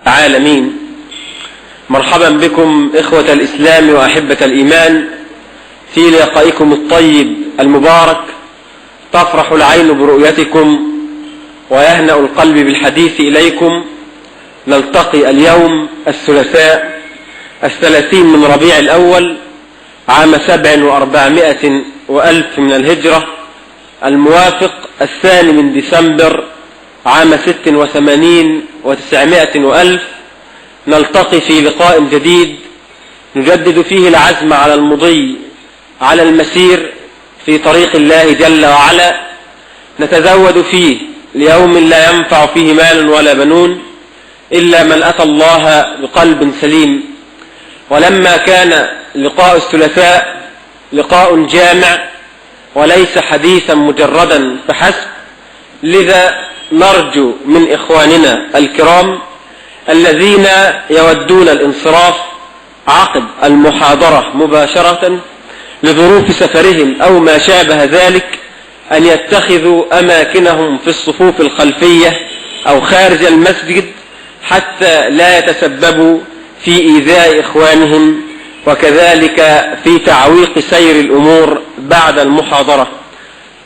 العالمين. مرحبا بكم إخوة الإسلام وأحبة الإيمان في لقائكم الطيب المبارك. تفرح العين برؤيتكم ويهنأ القلب بالحديث إليكم. نلتقي اليوم الثلاثاء 30 من ربيع الأول عام 447 من الهجرة، الموافق 2 من ديسمبر عام 86 و900 ألف. نلتقي في لقاء جديد نجدد فيه العزم على المضي على المسير في طريق الله جل وعلا، نتزود فيه ليوم لا ينفع فيه مال ولا بنون إلا من أتى الله بقلب سليم. ولما كان لقاء الثلاثاء لقاء جامع وليس حديثا مجردا فحسب، لذا نرجو من إخواننا الكرام الذين يودون الانصراف عقب المحاضرة مباشرة لظروف سفرهم أو ما شابه ذلك أن يتخذوا أماكنهم في الصفوف الخلفية أو خارج المسجد حتى لا يتسببوا في إيذاء إخوانهم، وكذلك في تعويق سير الأمور بعد المحاضرة.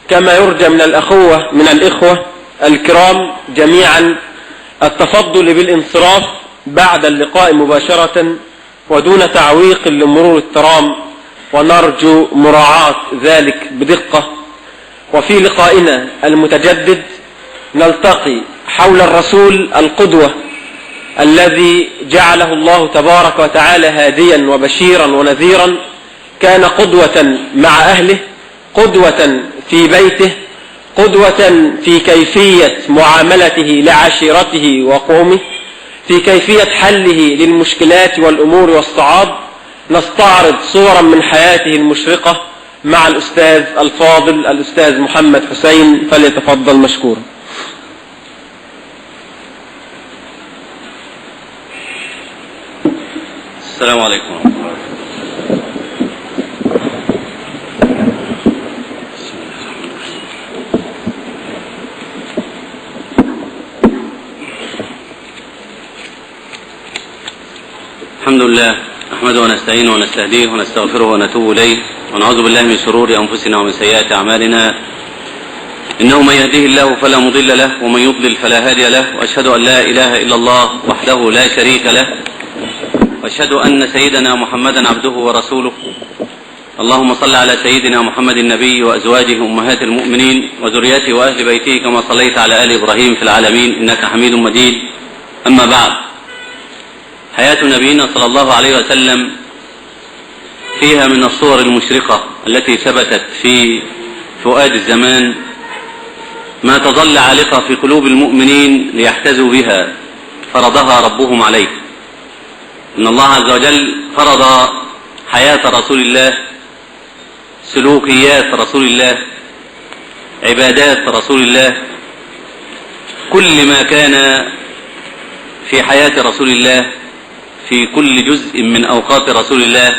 كما يرجى من الإخوة الكرام جميعا التفضل بالانصراف بعد اللقاء مباشرة ودون تعويق لمرور الترام، ونرجو مراعاة ذلك بدقة. وفي لقائنا المتجدد نلتقي حول الرسول القدوة الذي جعله الله تبارك وتعالى هاديا وبشيرا ونذيرا، كان قدوة مع أهله، قدوة في بيته، قدوة في كيفية معاملته لعشيرته وقومه، في كيفية حله للمشكلات والأمور والصعاب. نستعرض صورا من حياته المشرقة مع الأستاذ الفاضل الأستاذ محمد حسين، فليتفضل مشكورا. السلام عليكم ورحمة الله. الحمد لله نحمده ونستعينه ونستهديه ونستغفره ونتوب إليه، ونعوذ بالله من شرور أنفسنا ومن سيئات أعمالنا، إنه من يهديه الله فلا مضل له ومن يضلل فلا هادي له، وأشهد أن لا إله إلا الله وحده لا شريك له، وأشهد أن سيدنا محمدا عبده ورسوله. اللهم صل على سيدنا محمد النبي وأزواجه أمهات المؤمنين وذريته وأهل بيته كما صليت على آل إبراهيم في العالمين إنك حميد مجيد. أما بعد، حياة نبينا صلى الله عليه وسلم فيها من الصور المشرقة التي ثبتت في فؤاد الزمان ما تظل عالقة في قلوب المؤمنين ليحتذوا بها، فرضها ربهم عليه. إن الله عز وجل فرض حياة رسول الله، سلوكيات رسول الله، عبادات رسول الله، كل ما كان في حياة رسول الله، في كل جزء من أوقات رسول الله،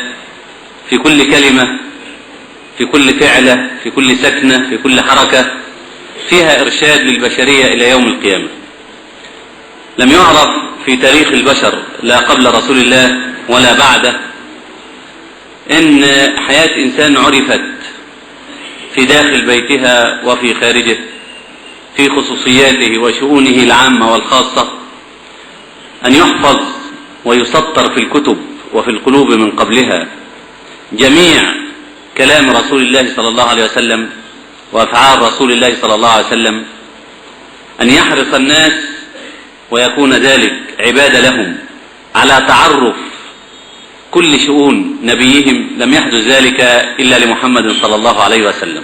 في كل كلمة، في كل فعلة، في كل سكنة، في كل حركة، فيها إرشاد للبشرية إلى يوم القيامة. لم يعرف في تاريخ البشر لا قبل رسول الله ولا بعده إن حياة إنسان عرفت في داخل بيتها وفي خارجه، في خصوصياته وشؤونه العامة والخاصة، أن يحفظ ويسطر في الكتب وفي القلوب من قبلها جميع كلام رسول الله صلى الله عليه وسلم وأفعال رسول الله صلى الله عليه وسلم، أن يحرص الناس ويكون ذلك عبادة لهم على تعرف كل شؤون نبيهم. لم يحدث ذلك إلا لمحمد صلى الله عليه وسلم،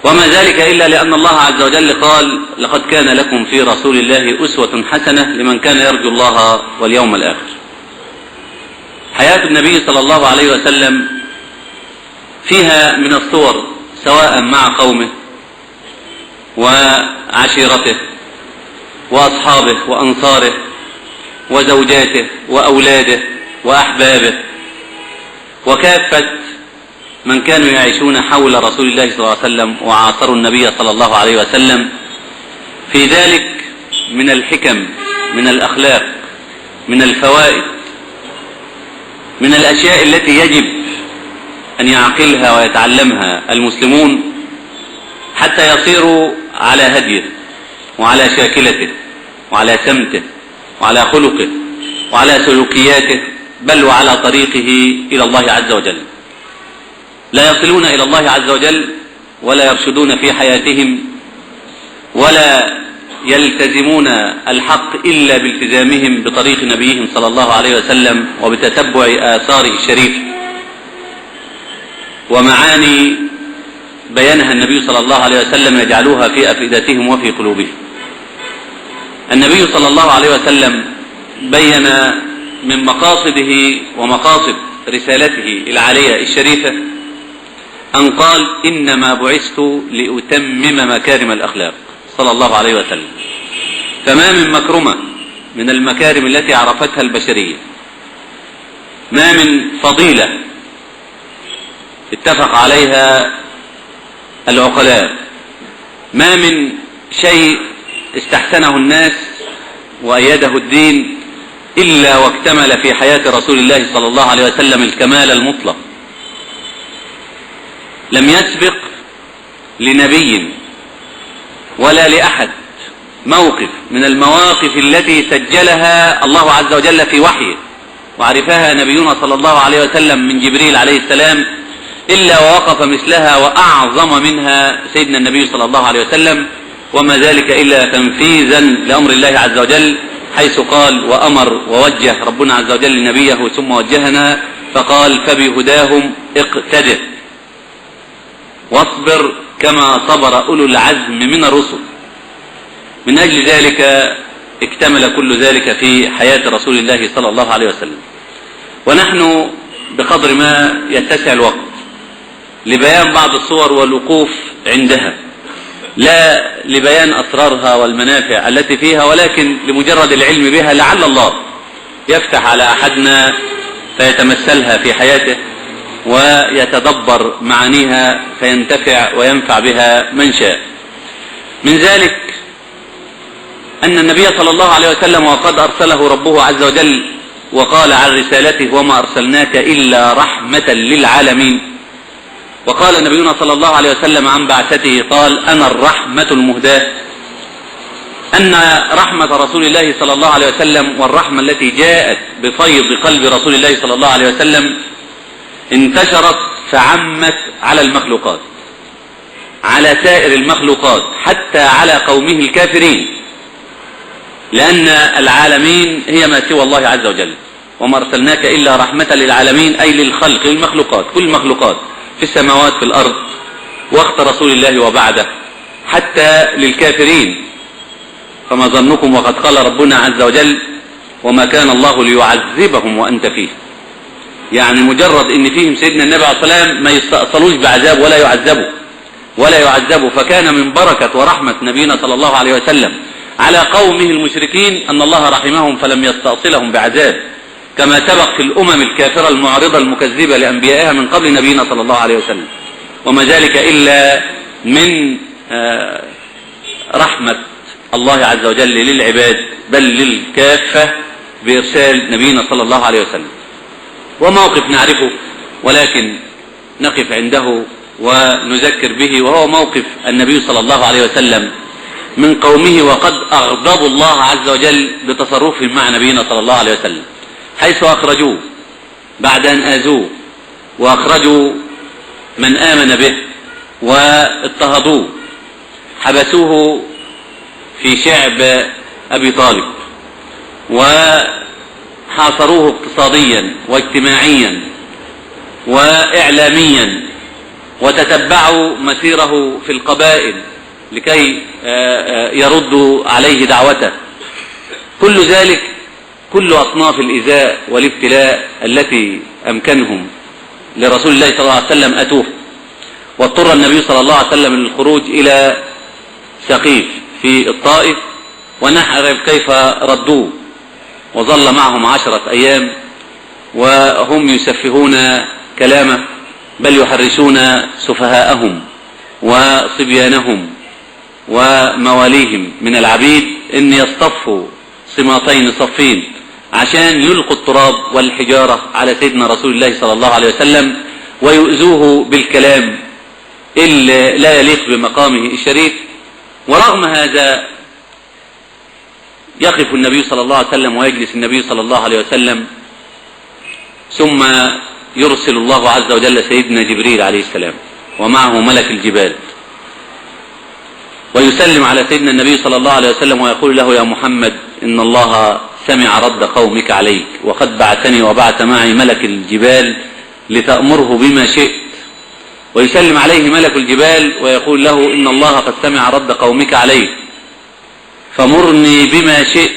وما ذلك إلا لأن الله عز وجل قال: لقد كان لكم في رسول الله أسوة حسنة لمن كان يرجو الله واليوم الآخر. حياة النبي صلى الله عليه وسلم فيها من الصور، سواء مع قومه وعشيرته وأصحابه وأنصاره وزوجاته وأولاده وأحبابه وكافة من كانوا يعيشون حول رسول الله صلى الله عليه وسلم وعاصروا النبي صلى الله عليه وسلم، في ذلك من الحكم من الأخلاق، من الفوائد، من الأشياء التي يجب أن يعقلها ويتعلمها المسلمون حتى يصيروا على هديه وعلى شاكلته وعلى سمته وعلى خلقه وعلى سلوكياته، بل وعلى طريقه إلى الله عز وجل. لا يصلون إلى الله عز وجل ولا يرشدون في حياتهم ولا يلتزمون الحق إلا بالتزامهم بطريق نبيهم صلى الله عليه وسلم وبتتبع آثاره الشريفة ومعاني بيانها النبي صلى الله عليه وسلم يجعلوها في أفئدتهم وفي قلوبهم. النبي صلى الله عليه وسلم بين من مقاصده ومقاصد رسالته العالية الشريفة أن قال: إنما بعثت لأتمم مكارم الأخلاق، صلى الله عليه وسلم. فما من مكرمة من المكارم التي عرفتها البشرية، ما من فضيلة اتفق عليها العقلاء، ما من شيء استحسنه الناس وأيده الدين إلا واكتمل في حياة رسول الله صلى الله عليه وسلم الكمال المطلق. لم يسبق لنبي ولا لأحد موقف من المواقف التي سجلها الله عز وجل في وحيه وعرفها نبينا صلى الله عليه وسلم من جبريل عليه السلام إلا ووقف مثلها وأعظم منها سيدنا النبي صلى الله عليه وسلم، وما ذلك إلا تنفيذا لأمر الله عز وجل، حيث قال وأمر ووجه ربنا عز وجل نبيه ثم وجهنا فقال: فبهداهم اقتده واصبر كما صبر أولو العزم من الرسل. من أجل ذلك اكتمل كل ذلك في حياة رسول الله صلى الله عليه وسلم. ونحن بقدر ما يتسع الوقت لبيان بعض الصور والوقوف عندها، لا لبيان أسرارها والمنافع التي فيها، ولكن لمجرد العلم بها لعل الله يفتح على أحدنا فيتمثلها في حياته ويتدبر معانيها فينتفع وينفع بها من شاء. من ذلك أن النبي صلى الله عليه وسلم وقد أرسله ربه عز وجل وقال عن رسالته: وما أرسلناك إلا رحمة للعالمين. وقال نبينا صلى الله عليه وسلم عن بعثته قال: أنا الرحمة المهداة. أن رحمة رسول الله صلى الله عليه وسلم والرحمة التي جاءت بفيض قلب رسول الله صلى الله عليه وسلم انتشرت فعمت على المخلوقات، على سائر المخلوقات، حتى على قومه الكافرين، لأن العالمين هي ما سوى الله عز وجل. وما أرسلناك إلا رحمة للعالمين، أي للخلق، للمخلوقات، كل المخلوقات في السماوات في الأرض وقت رسول الله وبعده، حتى للكافرين. فما ظنكم وقد قال ربنا عز وجل: وما كان الله ليعذبهم وأنت فيه. يعني مجرد ان فيهم سيدنا النبي عليه الصلاة والسلام ما يستأصلوش بعذاب ولا يعذبوا ولا يعذبوا. فكان من بركة ورحمة نبينا صلى الله عليه وسلم على قومه المشركين أن الله رحمهم فلم يستأصلهم بعذاب، كما سبق في الأمم الكافرة المعرضة المكذبة لأنبيائها من قبل نبينا صلى الله عليه وسلم. وما ذلك إلا من رحمة الله عز وجل للعباد، بل للكافة، بإرسال نبينا صلى الله عليه وسلم. وموقف نعرفه ولكن نقف عنده ونذكر به، وهو موقف النبي صلى الله عليه وسلم من قومه وقد أغضبوا الله عز وجل بتصرفهم مع نبينا صلى الله عليه وسلم، حيث أخرجوه بعد أن آذوه، وأخرجوا من آمن به واضطهدوه، حبسوه في شعب أبي طالب، وحاصروه اقتصاديا واجتماعيا وإعلاميا، وتتبعوا مسيره في القبائل لكي يردوا عليه دعوته. كل ذلك، كل أصناف الإيذاء والابتلاء التي أمكنهم لرسول الله صلى الله عليه وسلم أتوه. واضطر النبي صلى الله عليه وسلم للخروج إلى سقيف في الطائف، ونعرف كيف ردوه، وظل معهم 10 أيام وهم يسفهون كلامه، بل يحرشون سفهاءهم وصبيانهم ومواليهم من العبيد إن يصطفوا سماطين صفين عشان يلقوا التراب والحجارة على سيدنا رسول الله صلى الله عليه وسلم ويؤذوه بالكلام اللي لا يليق بمقامه الشريف. ورغم هذا يقف النبي صلى الله عليه وسلم ويجلس النبي صلى الله عليه وسلم، ثم يرسل الله عز وجل سيدنا جبريل عليه السلام ومعه ملك الجبال، ويسلم على سيدنا النبي صلى الله عليه وسلم ويقول له: يا محمد، إن الله سمع رد قومك عليك، وقد بعثني وبعث معي ملك الجبال لتأمره بما شئت. ويسلم عليه ملك الجبال ويقول له: إن الله قد سمع رد قومك عليك، فمرني بما شئت.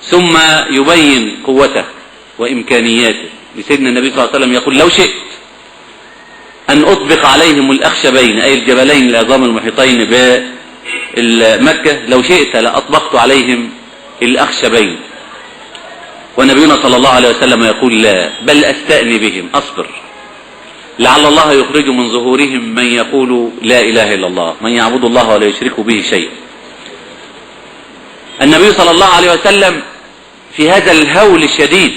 ثم يبين قوته وإمكانياته لسيدنا النبي صلى الله عليه وسلم، يقول: لو شئت أن أطبق عليهم الأخشبين، أي الجبلين العظام المحيطين بمكة، لو شئت لأطبقت عليهم الأخشبين. ونبينا صلى الله عليه وسلم يقول: لا، بل أستأني بهم، أصبر، لعل الله يخرج من ظهورهم من يقول لا إله إلا الله، من يعبد الله ولا يشرك به شيئا. النبي صلى الله عليه وسلم في هذا الهول الشديد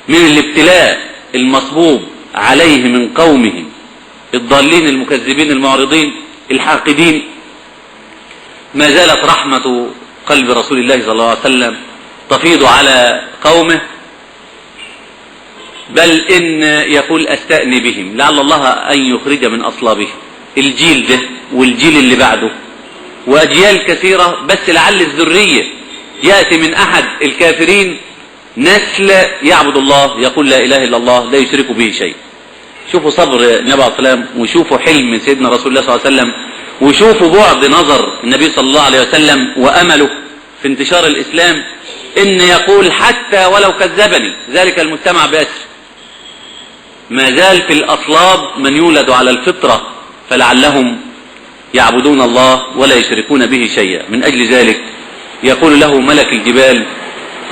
من الابتلاء المصبوب عليه من قومه الضالين المكذبين المعرضين الحاقدين، ما زالت رحمة قلب رسول الله صلى الله عليه وسلم تفيض على قومه، بل إن يقول أستأني بهم لعل الله أن يخرج من أصلابهم الجيل ده والجيل اللي بعده وأجيال كثيرة، بس لعل الذرية يأتي من أحد الكافرين نسل يعبد الله يقول لا إله إلا الله لا يشرك به شيء. شوفوا صبر النبي عليه الصلاة والسلام، وشوفوا حلم سيدنا رسول الله صلى الله عليه وسلم، وشوفوا بعد نظر النبي صلى الله عليه وسلم وأمله في انتشار الإسلام، إن يقول حتى ولو كذبني ذلك المجتمع بأسر، ما زال في الأصلاب من يولد على الفطرة فلعلهم يعبدون الله ولا يشركون به شيئا. من أجل ذلك يقول له ملك الجبال: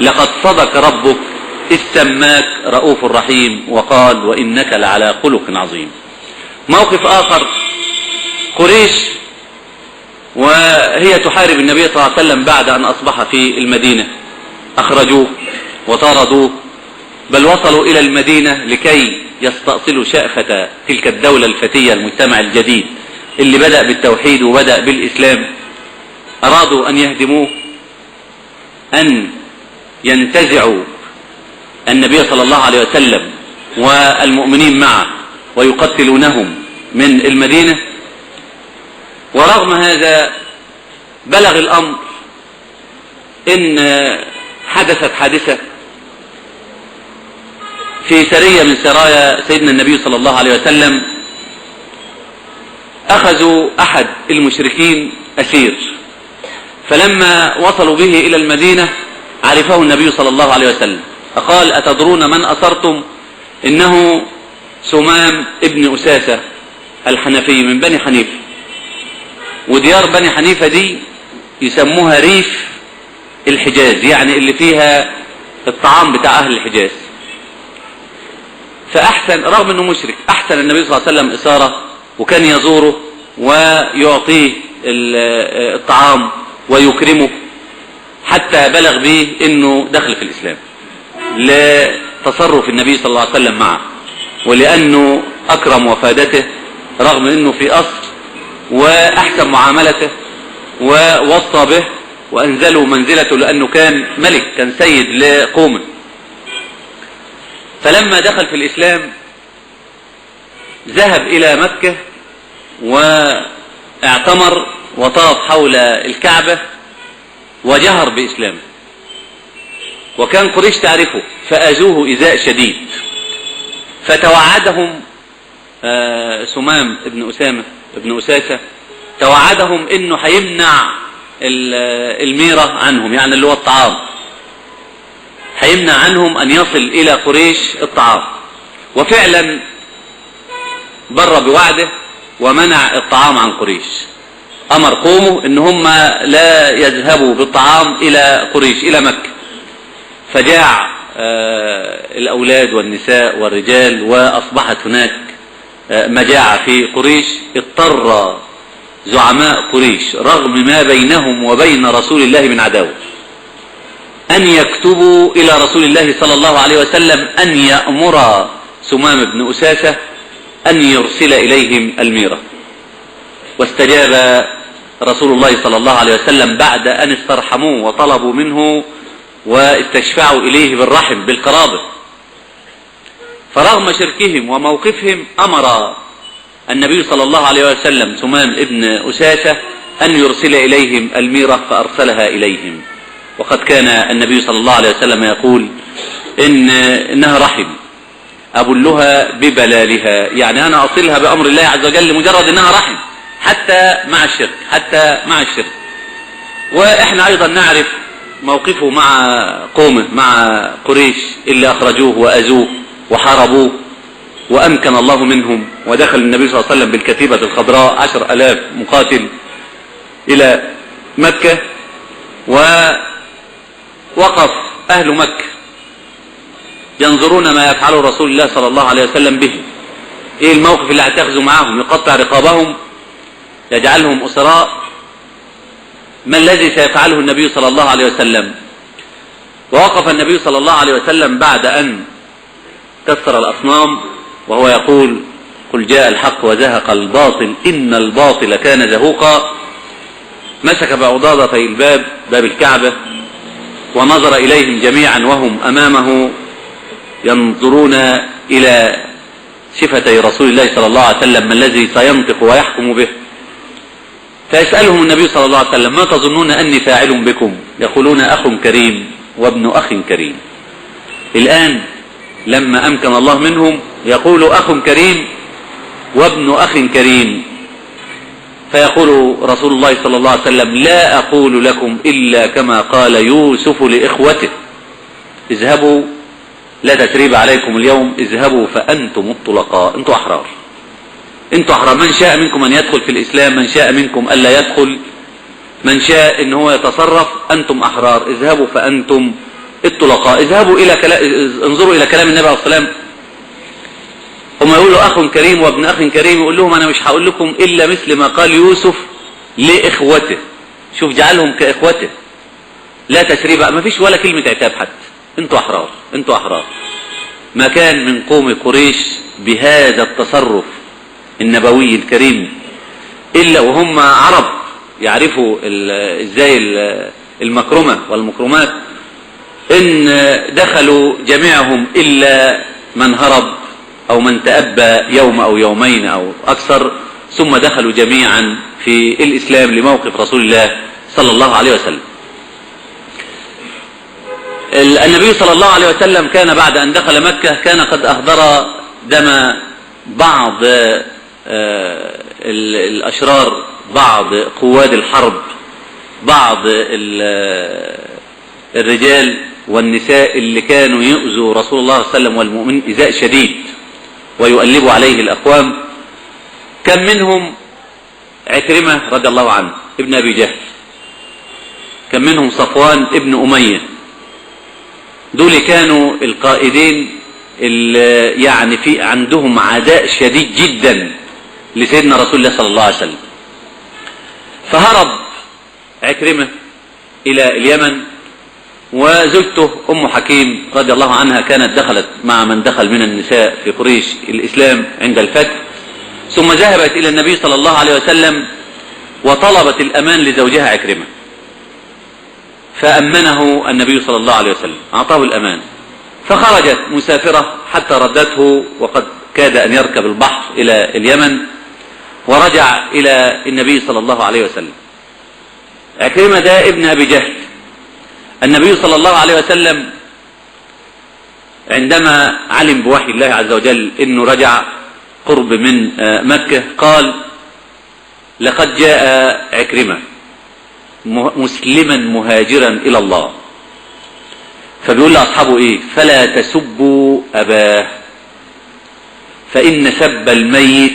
لقد صدق ربك إذ سماك رؤوف رحيم وقال وإنك لعلى خلق عظيم. موقف آخر، قريش وهي تحارب النبي صلى الله عليه وسلم بعد أن أصبح في المدينة، أخرجوه وطردوه، بل وصلوا إلى المدينة لكي يستأصلوا شأفة تلك الدولة الفتية، المجتمع الجديد اللي بدأ بالتوحيد وبدأ بالإسلام. أرادوا أن يهدموه، أن ينتزعوا النبي صلى الله عليه وسلم والمؤمنين معه ويقتلونهم من المدينة. ورغم هذا بلغ الأمر إن حدثت حادثة في سرية من سرايا سيدنا النبي صلى الله عليه وسلم، أخذوا أحد المشركين أسير، فلما وصلوا به إلى المدينة عرفه النبي صلى الله عليه وسلم، فقال: أتدرون من أسرتم؟ إنه سمام ابن أساسة الحنفي من بني حنيفة. وديار بني حنيفة دي يسموها ريف الحجاز، يعني اللي فيها الطعام بتاع أهل الحجاز. فأحسن، رغم أنه مشرك، أحسن النبي صلى الله عليه وسلم إسارة، وكان يزوره ويعطيه الطعام ويكرمه، حتى بلغ به أنه دخل في الإسلام لتصرف النبي صلى الله عليه وسلم معه، ولأنه أكرم وفادته رغم أنه في أصل، وأحسن معاملته ووصى به وأنزلوا منزلته لأنه كان ملك، كان سيد لقومه. فلما دخل في الإسلام ذهب إلى مكة واعتمر وطاف حول الكعبة وجهر بإسلامه، وكان قريش تعرفه فأذوه إيذاء شديد، فتوعدهم سمام ابن أسامة ابن أساسة، توعدهم إنه هيمنع الميرة عنهم، يعني اللي هو الطعام، هيمنع عنهم أن يصل إلى قريش الطعام. وفعلا بر بوعده ومنع الطعام عن قريش، أمر قومه إن هم لا يذهبوا بالطعام إلى قريش إلى مكة. فجاع الأولاد والنساء والرجال، وأصبحت هناك مجاعة في قريش. اضطر زعماء قريش رغم ما بينهم وبين رسول الله من عداوة، أن يكتبوا إلى رسول الله صلى الله عليه وسلم أن يأمر ثمامة بن أثاثة أن يرسل إليهم الميرة. واستجاب رسول الله صلى الله عليه وسلم بعد أن استرحموه وطلبوا منه واستشفعوا إليه بالرحم بالقرابة. فرغم شركهم وموقفهم أمر النبي صلى الله عليه وسلم ثمام ابن أثاثة أن يرسل إليهم الميرة، فأرسلها إليهم. وقد كان النبي صلى الله عليه وسلم يقول إنها رحم أبلها ببلالها، يعني أنا أصلها بأمر الله عز وجل لمجرد إنها رحم حتى مع الشرك، حتى مع الشرك. وإحنا أيضا نعرف موقفه مع قومه، مع قريش اللي أخرجوه وأذوه وحاربوه، وأمكن الله منهم، ودخل النبي صلى الله عليه وسلم بالكتيبة الخضراء 10,000 مقاتل إلى مكة، ووقف أهل مكة ينظرون ما يفعله رسول الله صلى الله عليه وسلم به. إيه الموقف اللي هتاخذه معاهم؟ يقطع رقابهم، يجعلهم أسراء؟ ما الذي سيفعله النبي صلى الله عليه وسلم؟ ووقف النبي صلى الله عليه وسلم بعد أن كسر الأصنام وهو يقول قل جاء الحق وزهق الباطل إن الباطل كان زهوقا. مسك بعضادتي الباب، باب الكعبة، ونظر إليهم جميعا وهم أمامه ينظرون إلى شفتي رسول الله صلى الله عليه وسلم، ما الذي سينطق ويحكم به. فيسألهم النبي صلى الله عليه وسلم ما تظنون أني فاعل بكم؟ يقولون أخ كريم وابن أخ كريم. الآن لما أمكن الله منهم يقول أخ كريم وابن أخ كريم. فيقول رسول الله صلى الله عليه وسلم لا أقول لكم إلا كما قال يوسف لإخوته، اذهبوا لا تثريب عليكم اليوم، اذهبوا فأنتم الطلقاء، أنتم أحرار، أنتم أحرار. من شاء منكم أن يدخل في الإسلام، من شاء منكم ألا يدخل، من شاء إن هو يتصرف، أنتم أحرار، اذهبوا فأنتم الطلقاء. اذهبوا إلى انظروا إلى كلام النبي عليه الصلاة والسلام. هم يقولوا أخ كريم وابن أخ كريم، يقول لهم أنا مش هقول لكم إلا مثل ما قال يوسف لإخوته. شوف جعلهم كإخوته، لا تسريب، ما فيش ولا كلمة عتاب حتى، أنتوا أحرار، أنتوا أحرار. ما كان من قوم قريش بهذا التصرف النبوي الكريم إلا وهم عرب يعرفوا إزاي المكرمة والمكرمات، إن دخلوا جميعهم إلا من هرب أو من تأبى يوم أو يومين أو أكثر، ثم دخلوا جميعا في الإسلام لموقف رسول الله صلى الله عليه وسلم. النبي صلى الله عليه وسلم كان بعد أن دخل مكة كان قد أهدر دم بعض الأشرار، بعض قواد الحرب، بعض الرجال والنساء اللي كانوا يؤذوا رسول الله صلى الله عليه وسلم والمؤمنين إيذاء شديد ويؤلبوا عليه الأقوام. كان منهم عكرمة رضي الله عنه ابن أبي جهل، كان منهم صفوان ابن أمية. دول كانوا القائدين اللي يعني في عندهم عداء شديد جدا لسيدنا رسول الله صلى الله عليه وسلم. فهرب عكرمة إلى اليمن، وزوجته أم حكيم رضي الله عنها كانت دخلت مع من دخل من النساء في قريش الإسلام عند الفتح، ثم ذهبت إلى النبي صلى الله عليه وسلم وطلبت الأمان لزوجها عكرمة، فأمنه النبي صلى الله عليه وسلم، أعطاه الأمان. فخرجت مسافرة حتى ردته، وقد كاد أن يركب البحر إلى اليمن، ورجع إلى النبي صلى الله عليه وسلم. عكرمة ده ابن أبي جهل. النبي صلى الله عليه وسلم عندما علم بوحي الله عز وجل أنه رجع قرب من مكة قال لقد جاء عكرمة مسلما مهاجرا إلى الله. فبيقول لأصحابه إيه؟ فلا تسبوا أباه، فإن سب الميت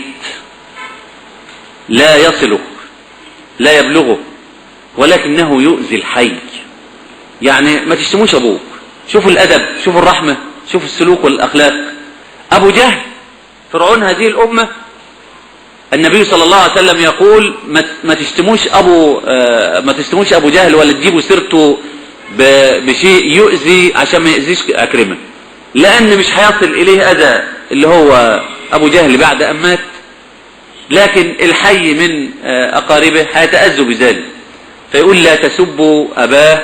لا يصله لا يبلغه ولكنه يؤذي الحي. يعني ما تشتموش أبوك. شوفوا الأدب، شوفوا الرحمة، شوفوا السلوك والأخلاق. أبو جهل فرعون هذه الأمة، النبي صلى الله عليه وسلم يقول ما تشتموش أبو، ما تشتموش أبو جهل ولا تجيبوا سيرته بشيء يؤذي عشان ما يؤذيش عكرمة، لأن مش هيصل إليه أذى اللي هو أبو جهل بعد أن مات، لكن الحي من أقاربه هيتأذوا بذلك. فيقول لا تسبوا أباه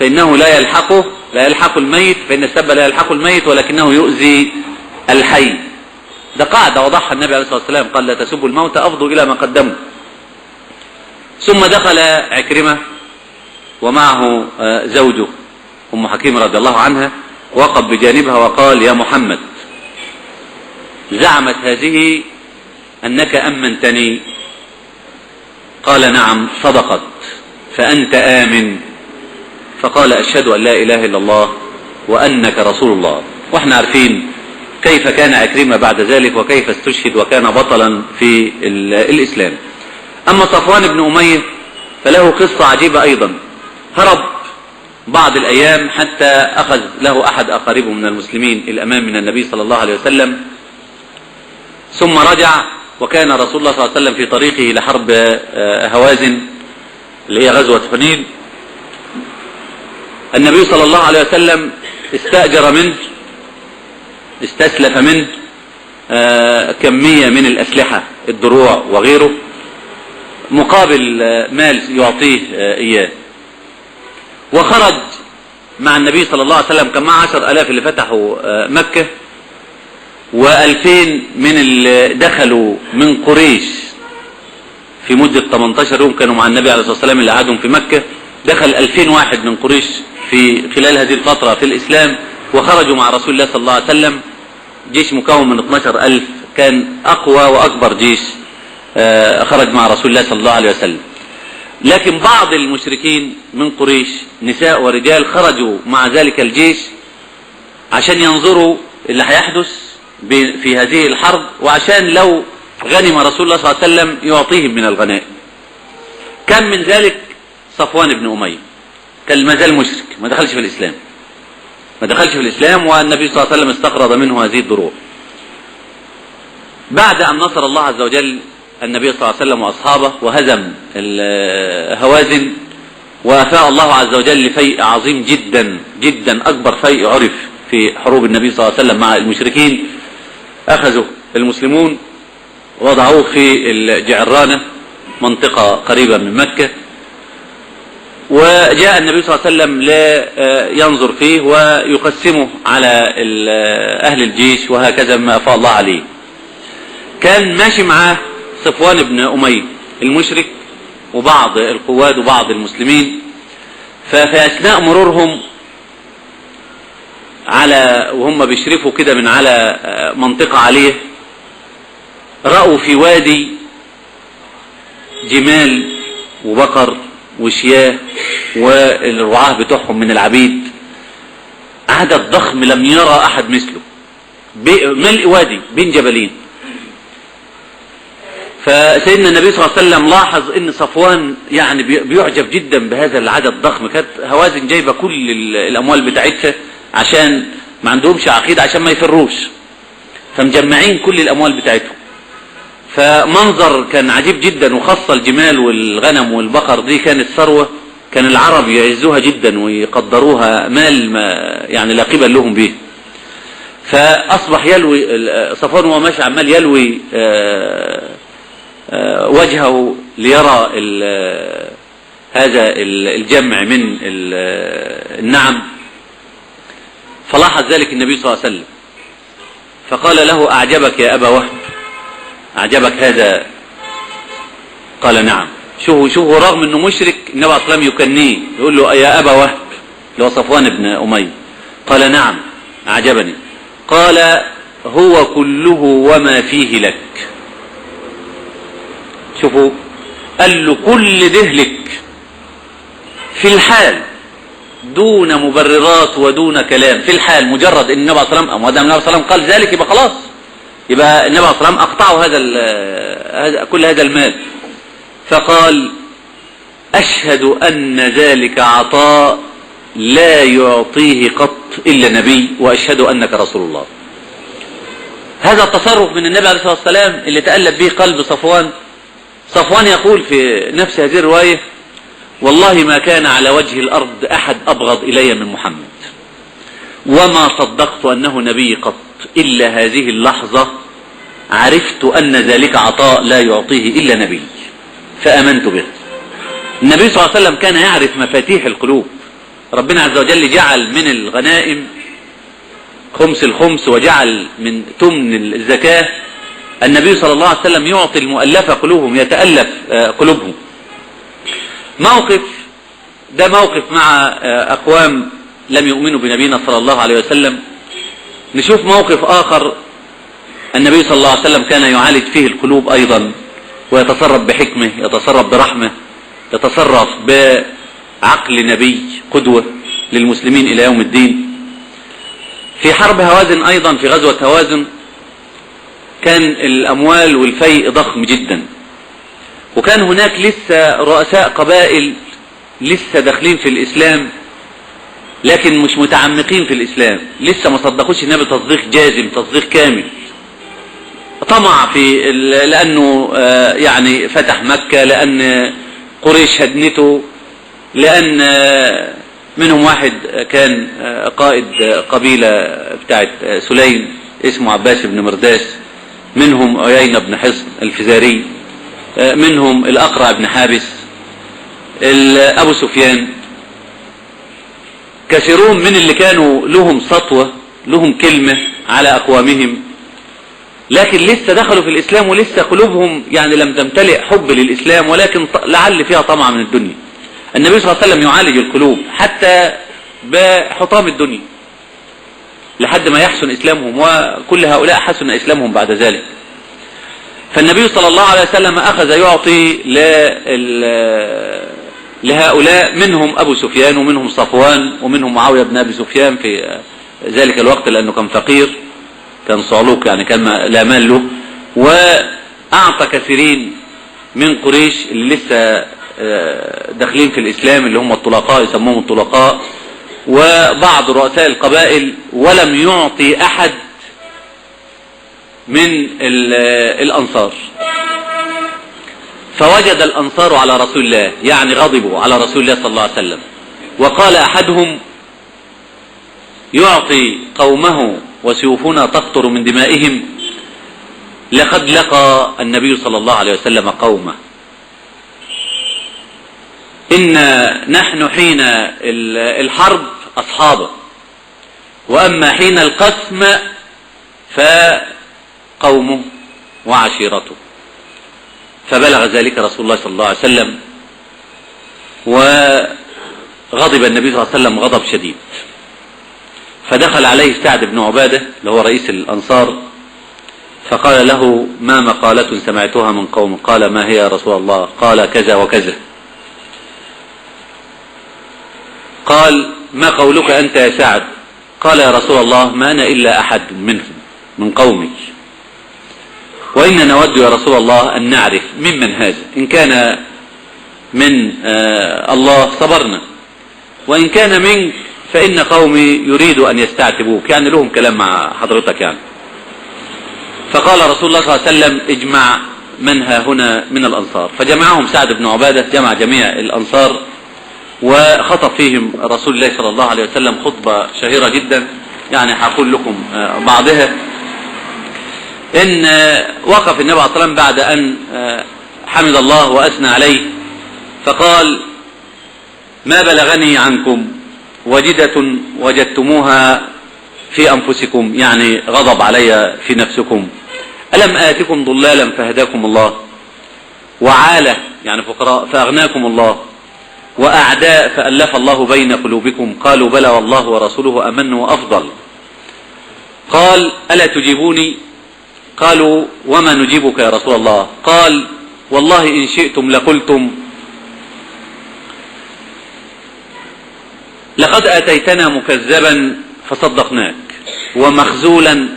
فإنه لا يلحقه، لا يلحق الميت، فإن السب لا يلحق الميت ولكنه يؤذي الحي. ده قاعدة وضعها النبي عليه الصلاة والسلام، قال لا تسبوا الموت أفضوا إلى ما قدموا. ثم دخل عكرمة ومعه زوجه أم حكيم رضي الله عنها، وقف بجانبها وقال يا محمد، زعمت هذه أنك أمنتني؟ قال نعم صدقت، فأنت آمن. فقال أشهد أن لا إله إلا الله وأنك رسول الله. وإحنا عارفين كيف كان عكرمة بعد ذلك وكيف استشهد وكان بطلا في الإسلام. أما صفوان بن أمية فله قصة عجيبة أيضا. هرب بعض الأيام حتى أخذ له أحد أقاربه من المسلمين الأمان من النبي صلى الله عليه وسلم، ثم رجع، وكان رسول الله صلى الله عليه وسلم في طريقه لحرب هوازن اللي هي غزوة حنين. النبي صلى الله عليه وسلم استأجر منه، استسلف منه كمية من الأسلحة، الدروع وغيره، مقابل مال يعطيه إياه. وخرج مع النبي صلى الله عليه وسلم، كان مع 10,000 اللي فتحوا مكة، و2000 من اللي دخلوا من قريش في مدة 18 يوم كانوا مع النبي عليه الصلاة والسلام اللي قعدهم في مكة. دخل 2000 واحد من قريش في خلال هذه الفترة في الإسلام، وخرجوا مع رسول الله صلى الله عليه وسلم. جيش مكون من 12,000، كان أقوى وأكبر جيش خرج مع رسول الله صلى الله عليه وسلم. لكن بعض المشركين من قريش نساء ورجال خرجوا مع ذلك الجيش عشان ينظروا اللي هيحدث في هذه الحرب، وعشان لو غنم رسول الله صلى الله عليه وسلم يعطيهم من الغنائم. كان من ذلك صفوان بن أمية، كان ما زال مشرك، ما دخلش في الإسلام، ما دخلش في الإسلام، والنبي صلى الله عليه وسلم استقرض منه هذه الدروع. بعد أن نصر الله عز وجل النبي صلى الله عليه وسلم وأصحابه وهزم هوازن، وأفاء الله عز وجل فيء عظيم جدا جدا، أكبر فيء عرف في حروب النبي صلى الله عليه وسلم مع المشركين. أخذوا المسلمون وضعوه في الجعرانة، منطقة قريبة من مكة، وجاء النبي صلى الله عليه وسلم لينظر فيه ويقسمه على أهل الجيش، وهكذا ما أفاء الله عليه. كان ماشي معاه صفوان بن أمية المشرك وبعض القواد وبعض المسلمين. ففي أثناء مرورهم على وهم بيشرفوا كده من على منطقة عالية، رأوا في وادي جمال وبقر وشياه والرعاة بتوعهم من العبيد، عدد ضخم لم يرى أحد مثله، ملء وادي بين جبلين. فسيدنا النبي صلى الله عليه وسلم لاحظ ان صفوان يعني بيعجب جدا بهذا العدد الضخم. كانت هوازن جايبه كل الاموال بتاعتها عشان ما عندهمش عقيده، عشان ما يفروش، فمجمعين كل الاموال بتاعتهم. فمنظر كان عجيب جدا، وخاصه الجمال والغنم والبقر دي كانت ثروه كان العرب يعزوها جدا ويقدروها مال ما يعني لا قبل لهم به. فاصبح يلوي صفوان وهو ماشي عمال يلوي وجهه ليرى هذا الجمع من النعم. فلاحظ ذلك النبي صلى الله عليه وسلم فقال له: أعجبك يا أبا وهب؟ أعجبك هذا؟ قال: نعم. شوفوا رغم أنه مشرك النبي صلى الله عليه وسلم يكنيه، يقول له: يا أبا وهب، اللي هو صفوان بن أمية. قال: نعم أعجبني. قال: هو كله وما فيه لك. شوفوا، قال له كل ده لك في الحال، دون مبررات ودون كلام، في الحال، مجرد ان النبي صلى الله عليه وسلم، النبي صلى الله عليه وسلم قال ذلك يبقى خلاص، يبقى النبي صلى الله عليه وسلم اقطعه هذا كل هذا المال. فقال: اشهد ان ذلك عطاء لا يعطيه قط الا نبي، واشهد انك رسول الله. هذا التصرف من النبي عليه الصلاة والسلام اللي تألف به قلب صفوان. صفوان يقول في نفس هذه الرواية: والله ما كان على وجه الأرض أحد أبغض إلي من محمد، وما صدقت أنه نبي قط إلا هذه اللحظة عرفت أن ذلك عطاء لا يعطيه إلا نبي، فأمنت به. النبي صلى الله عليه وسلم كان يعرف مفاتيح القلوب. ربنا عز وجل جعل من الغنائم خمس الخمس، وجعل من تمن الزكاة. النبي صلى الله عليه وسلم يعطي المؤلفة قلوبهم، يتألف قلوبهم. موقف ده موقف مع أقوام لم يؤمنوا بنبينا صلى الله عليه وسلم. نشوف موقف آخر النبي صلى الله عليه وسلم كان يعالج فيه القلوب أيضا، ويتصرف بحكمة، يتصرف برحمة، يتصرف بعقل نبي قدوة للمسلمين إلى يوم الدين. في حرب هوازن أيضا، في غزوة هوازن، كان الأموال والفيء ضخم جدا، وكان هناك لسه رؤساء قبائل لسه داخلين في الإسلام، لكن مش متعمقين في الإسلام، لسه ما صدقوش النبي تصديق جازم، تصديق كامل. طمع في لأنه يعني فتح مكة، لأن قريش هدنته، لأن منهم واحد كان قائد قبيلة بتاعت سليم اسمه عباس بن مرداس، منهم عيينة بن حصن الفزاري، منهم الأقرع بن حابس، أبو سفيان. كثيرون من اللي كانوا لهم سطوة، لهم كلمة على أقوامهم، لكن لسه دخلوا في الإسلام ولسه قلوبهم يعني لم تمتلئ حب للإسلام، ولكن لعل فيها طمع من الدنيا. النبي صلى الله عليه وسلم يعالج القلوب حتى بحطام الدنيا لحد ما يحسن إسلامهم، وكل هؤلاء حسن إسلامهم بعد ذلك. فالنبي صلى الله عليه وسلم أخذ يعطي لهؤلاء، منهم أبو سفيان ومنهم صفوان ومنهم معاوية بن أبي سفيان في ذلك الوقت، لأنه كان فقير، كان صعلوك يعني، كان لا مال له. وأعطى كثيرين من قريش اللي لسه داخلين في الإسلام، اللي هم الطلقاء، يسموهم الطلقاء، وبعض رؤساء القبائل، ولم يعطي أحد من الأنصار. فوجد الأنصار على رسول الله، يعني غضبوا على رسول الله صلى الله عليه وسلم. وقال أحدهم: يعطي قومه وسيوفنا تقطر من دمائهم، لقد لقى النبي صلى الله عليه وسلم قومه. إن نحن حين الحرب أصحابه، وأما حين القسم فقومه وعشيرته. فبلغ ذلك رسول الله صلى الله عليه وسلم، وغضب النبي صلى الله عليه وسلم غضب شديد. فدخل عليه سعد بن عبادة اللي هو رئيس الأنصار، فقال له: ما مقالة سمعتها من قوم؟ قال: ما هي يا رسول الله؟ قال: كذا وكذا. قال: ما قولك أنت يا سعد؟ قال: يا رسول الله، ما أنا إلا أحد منهم، من قومي، وإن نود يا رسول الله أن نعرف ممن هذا، إن كان من الله صبرنا، وإن كان منك فإن قومي يريد أن يستعتبوك، يعني لهم كلام مع حضرتك يعني. فقال رسول الله صلى الله عليه وسلم: اجمع من ها هنا من الأنصار. فجمعهم سعد بن عبادة، جمع جميع الأنصار، وخطب فيهم رسول الله صلى الله عليه وسلم خطبة شهيرة جدا، يعني هقول لكم بعضها. إن وقف النبي عليه الصلاة والسلام بعد أن حمد الله وأثنى عليه، فقال: ما بلغني عنكم وجدة وجدتموها في أنفسكم، يعني غضب علي في نفسكم، ألم آتكم ضلالا فهداكم الله، وعالة يعني فقراء فأغناكم الله، وأعداء فألف الله بين قلوبكم. قالوا: بلى والله ورسوله أمن وأفضل. قال: ألا تجيبوني؟ قالوا: وما نجيبك يا رسول الله؟ قال: والله إن شئتم لقلتم لقد أتيتنا مكذبا فصدقناك، ومخزولا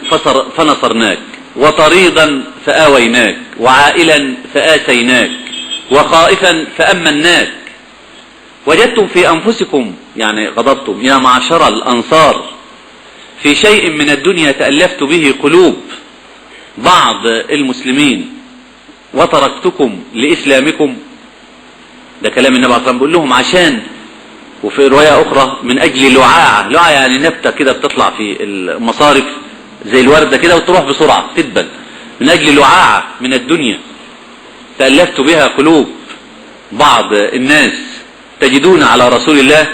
فنصرناك، وطريدا فآويناك، وعائلا فآسيناك، وخائفا فأمناك. وجدتم في أنفسكم، يعني غضبتم يا معشر الأنصار، في شيء من الدنيا تألفت به قلوب بعض المسلمين وتركتكم لإسلامكم. ده كلام النبي عليه الصلاة والسلام، بيقول لهم عشان، وفي رواية أخرى من أجل لعاعة، لعاعة يعني نبتة كده بتطلع في المصارف زي الوردة كده وتروح بسرعة تدبل، من أجل لعاعة من الدنيا تألفت بها قلوب بعض الناس تجدون على رسول الله.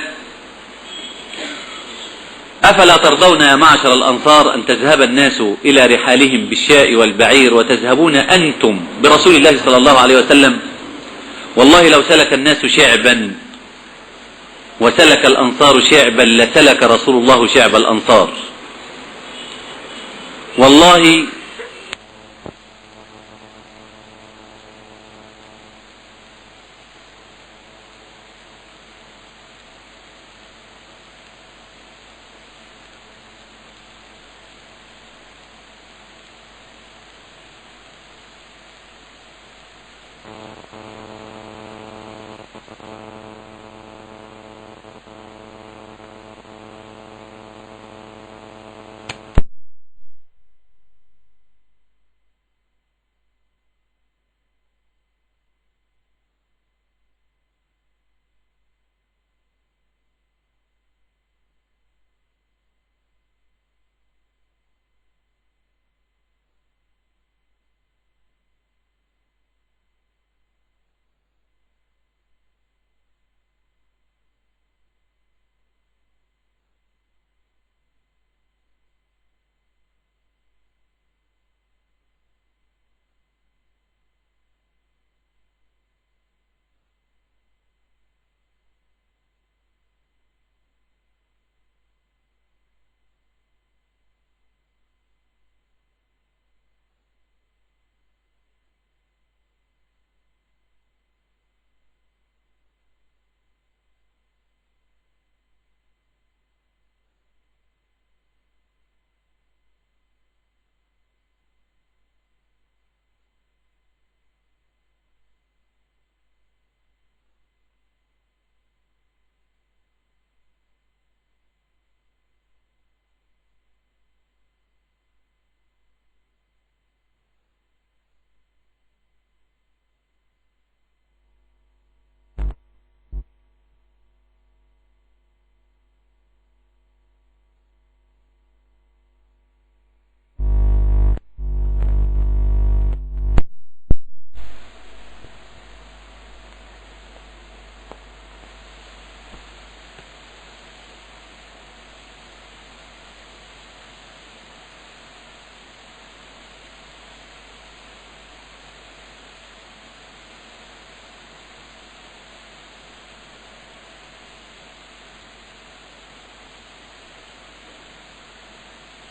أفلا ترضون يا معشر الأنصار أن تذهب الناس إلى رحالهم بالشاء والبعير وتذهبون أنتم برسول الله صلى الله عليه وسلم؟ والله لو سلك الناس شعبا وسلك الأنصار شعبا لسلك رسول الله شعب الأنصار. والله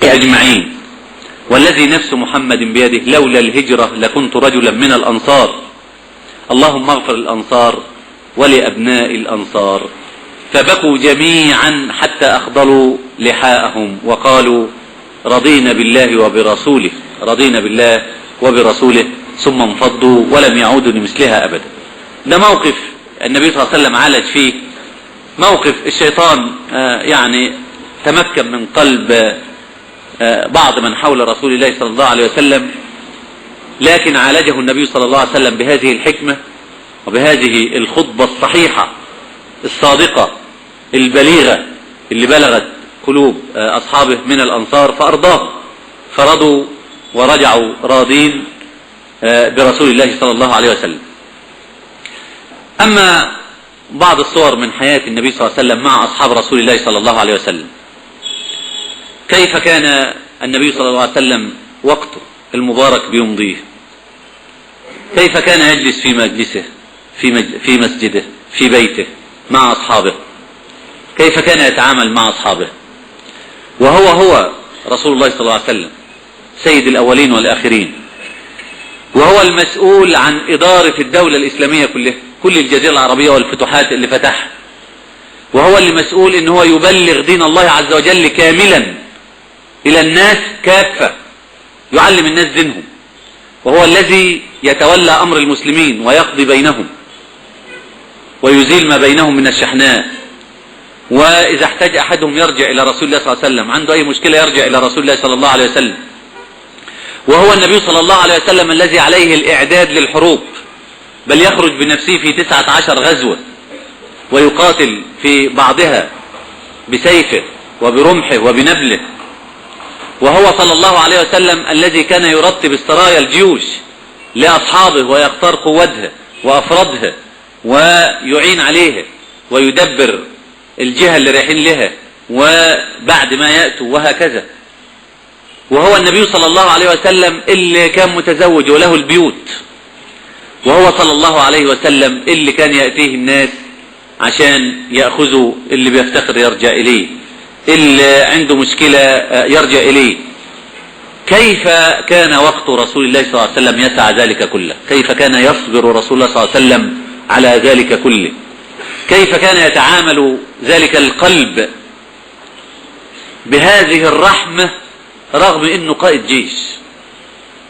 أجمعين، والذي نفس محمد بيده لولا الهجرة لكنت رجلا من الأنصار. اللهم اغفر الأنصار ولأبناء الأنصار. فبكوا جميعا حتى أخضلوا لحاءهم وقالوا رضينا بالله وبرسوله، رضينا بالله وبرسوله، ثم انفضوا ولم يعودوا لمثلها أبدا. ده موقف النبي صلى الله عليه وسلم عالج فيه موقف الشيطان، يعني تمكن من قلب بعض من حول رسول الله صلى الله عليه وسلم، لكن عالجه النبي صلى الله عليه وسلم بهذه الحكمة وبهذه الخطبة الصحيحة الصادقة البليغة اللي بلغت قلوب أصحابه من الأنصار فأرضاه، فرضوا ورجعوا راضين برسول الله صلى الله عليه وسلم. أما بعض الصور من حياة النبي صلى الله عليه وسلم مع أصحاب رسول الله صلى الله عليه وسلم، كيف كان النبي صلى الله عليه وسلم وقته المبارك بيمضيه، كيف كان يجلس في مجلسه، في مسجده، في بيته مع أصحابه، كيف كان يتعامل مع أصحابه، وهو هو رسول الله صلى الله عليه وسلم سيد الأولين والآخرين، وهو المسؤول عن إدارة الدولة الإسلامية كلها، كل الجزيرة العربية والفتوحات اللي فتحها، وهو اللي مسؤول إن هو يبلغ دين الله عز وجل كاملا إلى الناس كافة، يعلم الناس دينهم، وهو الذي يتولى أمر المسلمين ويقضي بينهم ويزيل ما بينهم من الشحناء، وإذا احتاج أحدهم يرجع إلى رسول الله صلى الله عليه وسلم، عنده أي مشكلة يرجع إلى رسول الله صلى الله عليه وسلم. وهو النبي صلى الله عليه وسلم الذي عليه الإعداد للحروب، بل يخرج بنفسه في 19 غزوة ويقاتل في بعضها بسيفه وبرمحه وبنبله. وهو صلى الله عليه وسلم الذي كان يرتب السرايا الجيوش لأصحابه ويختار قوتها وأفرادها ويعين عليها ويدبر الجهة اللي رايحين لها وبعد ما يأتوا وهكذا. وهو النبي صلى الله عليه وسلم اللي كان متزوج وله البيوت، وهو صلى الله عليه وسلم اللي كان يأتيه الناس عشان يأخذوا اللي بيفتقر يرجع إليه، اللي عنده مشكلة يرجع إليه. كيف كان وقت رسول الله صلى الله عليه وسلم يسعى ذلك كله؟ كيف كان يصبر رسول الله صلى الله عليه وسلم على ذلك كله؟ كيف كان يتعامل ذلك القلب بهذه الرحمة رغم انه قائد جيش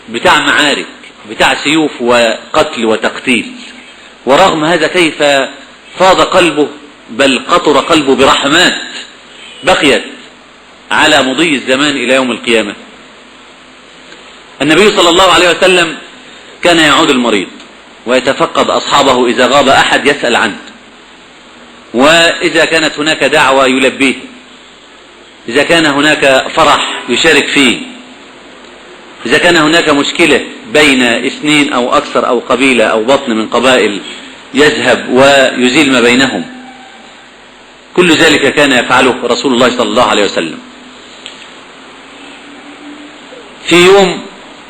بتاع معارك بتاع سيوف وقتل وتقتيل، ورغم هذا كيف فاض قلبه بل قطر قلبه برحمات بقيت على مضي الزمان إلى يوم القيامة. النبي صلى الله عليه وسلم كان يعود المريض ويتفقد أصحابه، إذا غاب أحد يسأل عنه، وإذا كانت هناك دعوة يلبيه، إذا كان هناك فرح يشارك فيه، إذا كان هناك مشكلة بين اثنين أو أكثر أو قبيلة أو بطن من قبائل يذهب ويزيل ما بينهم. كل ذلك كان يفعله رسول الله صلى الله عليه وسلم. في يوم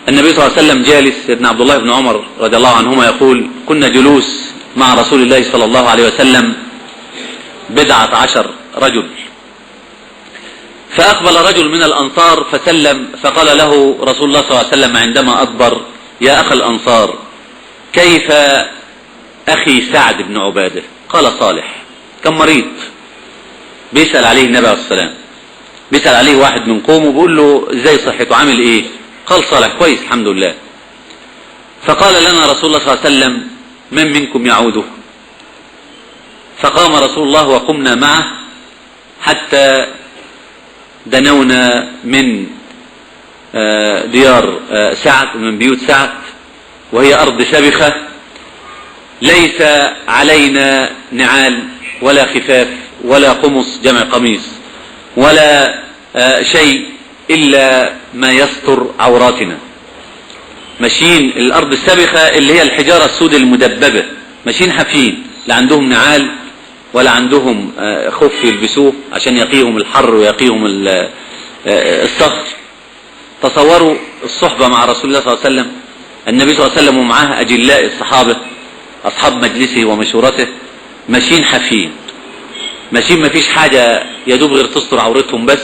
النبي صلى الله عليه وسلم جالس، سيدنا عبد الله بن عمر رضي الله عنهما يقول: كنا جلوس مع رسول الله صلى الله عليه وسلم 19 رجل، فأقبل رجل من الأنصار فسلم، فقال له رسول الله صلى الله عليه وسلم عندما أدبر: يا أخ الأنصار، كيف أخي سعد بن عبادة؟ قال: صالح. كان مريض، بيسأل عليه النبي عليه السلام، بيسأل عليه واحد من قومه بيقول له ازاي صحته عامل ايه؟ قال: صالح، كويس الحمد لله. فقال لنا رسول الله صلى الله عليه وسلم: من منكم يعوده؟ فقام رسول الله وقمنا معه حتى دنونا من ديار سعد، من بيوت سعد، وهي أرض سبخة، ليس علينا نعال ولا خفاف ولا قمص جمع قميص ولا شيء إلا ما يستر عوراتنا. ماشيين الأرض السبخة اللي هي الحجارة السود المدببة، ماشيين حافيين، لا عندهم نعال ولا عندهم خف يلبسوه عشان يقيهم الحر ويقيهم الصخر. تصوروا الصحبة مع رسول الله صلى الله عليه وسلم، النبي صلى الله عليه وسلم ومعاه أجلاء الصحابة أصحاب مجلسه ومشورته، ماشيين حافيين، ماشيين ما فيش حاجة يدوب غير تستر عورتهم بس،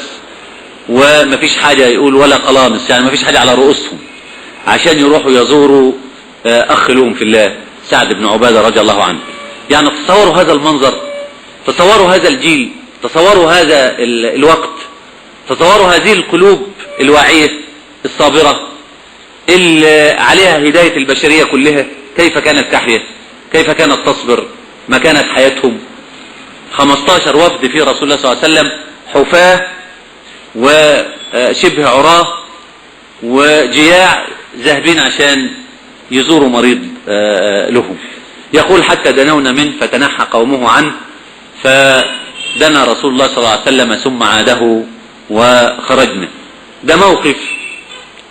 وما فيش حاجة يقول ولا قلانص، يعني ما فيش حاجة على رؤوسهم، عشان يروحوا يزوروا أخ لهم في الله سعد بن عبادة رضي الله عنه. يعني تصوروا هذا المنظر، تصوروا هذا الجيل، تصوروا هذا الوقت، تصوروا هذه القلوب الواعية الصابرة اللي عليها هداية البشرية كلها، كيف كانت تحيا، كيف كانت تصبر، ما كانت حياتهم. 15 وفد في رسول الله صلى الله عليه وسلم، حفاة وشبه عراه وجياع، ذاهبين عشان يزوروا مريض لهم. يقول: حتى دنونا منه فتنحى قومه عنه، فدنا رسول الله صلى الله عليه وسلم ثم عاده وخرجنا. ده موقف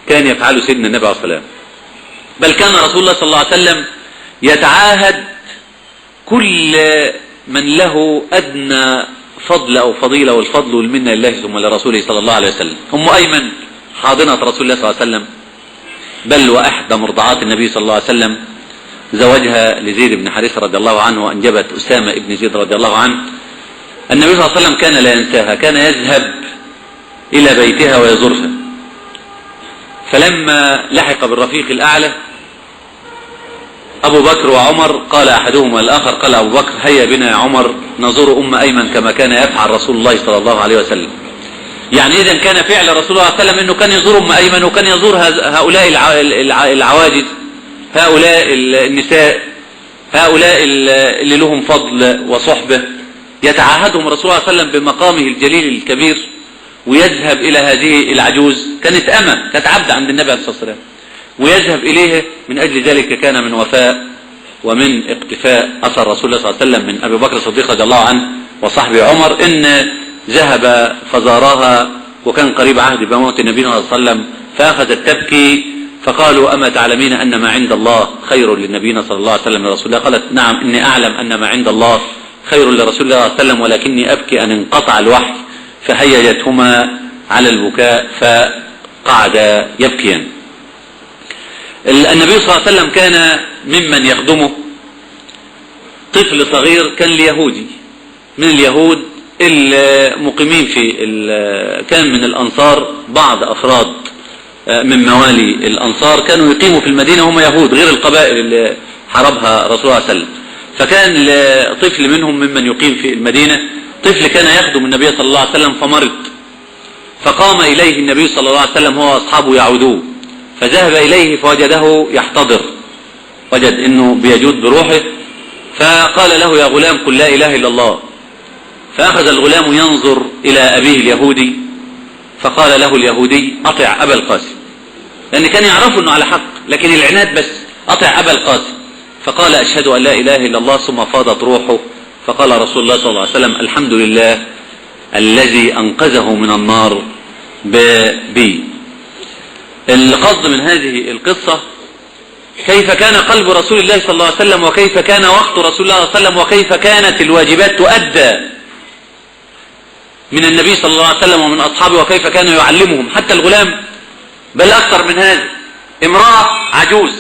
كان يفعله سيدنا النبي عليه الصلاة والسلام. بل كان رسول الله صلى الله عليه وسلم يتعاهد كل من له أدنى فضل أو فضيلة، والفضل والمنة لله ثم لرسوله صلى الله عليه وسلم. أم أيمن حاضنة رسول الله صلى الله عليه وسلم، بل وأحدى مرضعات النبي صلى الله عليه وسلم، زوجها لزيد بن حارثة رضي الله عنه، وأنجبت أسامة بن زيد رضي الله عنه. النبي صلى الله عليه وسلم كان لا ينساها، كان يذهب إلى بيتها ويزورها. فلما لحق بالرفيق الأعلى أبو بكر وعمر، قال أحدهما الآخر، قال أبو بكر: هيا بنا يا عمر نزور أم أيمن كما كان يفعل رسول الله صلى الله عليه وسلم. يعني إذن كان فعل رسول الله صلى الله عليه وسلم أنه كان يزور أم أيمن، وكان يزور هؤلاء العواجز، هؤلاء النساء، هؤلاء اللي لهم فضل وصحبة، يتعاهدهم رسول الله صلى الله عليه وسلم بمقامه الجليل الكبير، ويذهب إلى هذه العجوز، كانت أمة، كانت عبد عند النبي عليه الصلاة والسلام، ويذهب إليها. من أجل ذلك كان من وفاء ومن اقتفاء أثر رسول الله صلى الله عليه وسلم من أبي بكر الصديق رضي الله عنه وصحبه عمر، إن ذهب فزارها وكان قريب عهد بموت النبي صلى الله عليه وسلم، فأخذت تبكي، فقالوا أما تعلمين أن ما عند الله خير للنبي صلى الله عليه وسلم لرسول الله؟ قالت نعم، إني أعلم أن ما عند الله خير لرسول الله صلى الله عليه وسلم، ولكني أبكي أن انقطع الوحي. فهيجتهما على البكاء فقعد يبكيا. النبي صلى الله عليه وسلم كان ممن يخدمه طفل صغير، كان اليهودي من اليهود المقيمين في كان من الأنصار، بعض أفراد من موالي الأنصار كانوا يقيموا في المدينة وهم يهود غير القبائل اللي حاربها رسول الله صلى الله عليه وسلم. فكان طفل منهم ممن يقيم في المدينة، طفل كان يخدم النبي صلى الله عليه وسلم فمرض، فقام إليه النبي صلى الله عليه وسلم هو وأصحابه يعودوه، فذهب إليه فوجده يحتضر، وجد إنه بيجود بروحه، فقال له يا غلام قل لا إله إلا الله. فأخذ الغلام ينظر إلى أبيه اليهودي، فقال له اليهودي أطع أبا القاسم، لأن كان يعرفه أنه على حق، لكن العناد بس، أطع أبا القاسم. فقال أشهد أن لا إله إلا الله، ثم فاضت روحه. فقال رسول الله صلى الله عليه وسلم الحمد لله الذي أنقذه من النار بي. القصد من هذه القصة كيف كان قلب رسول الله صلى الله عليه وسلم، وكيف كان وقت رسول الله صلى الله عليه وسلم، وكيف كانت الواجبات تؤدى من النبي صلى الله عليه وسلم ومن أصحابه، وكيف كان يعلمهم حتى الغلام. بل أكثر من هذا، امرأة عجوز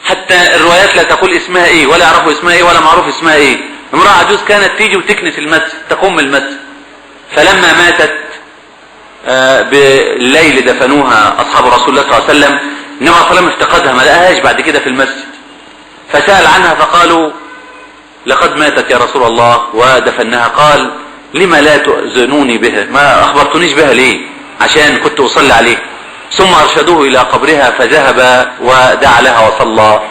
حتى الروايات لا تقول اسمها ايه، ولا يعرفوا اسمها ايه، ولا معروف اسمها ايه، امرأة عجوز كانت تيجي وتكنس المسجد، تقوم المسجد. فلما ماتت بالليل دفنوها أصحاب رسول الله صلى الله عليه وسلم، النبي صلى الله عليه وسلم افتقدها، ما لقاهاش بعد كده في المسجد، فسأل عنها فقالوا لقد ماتت يا رسول الله ودفناها. قال لما لا تؤذنوني بها، ما أخبرتنيش بها ليه؟ عشان كنت أصلي عليه. ثم أرشدوه إلى قبرها فذهب ودعا لها وصلى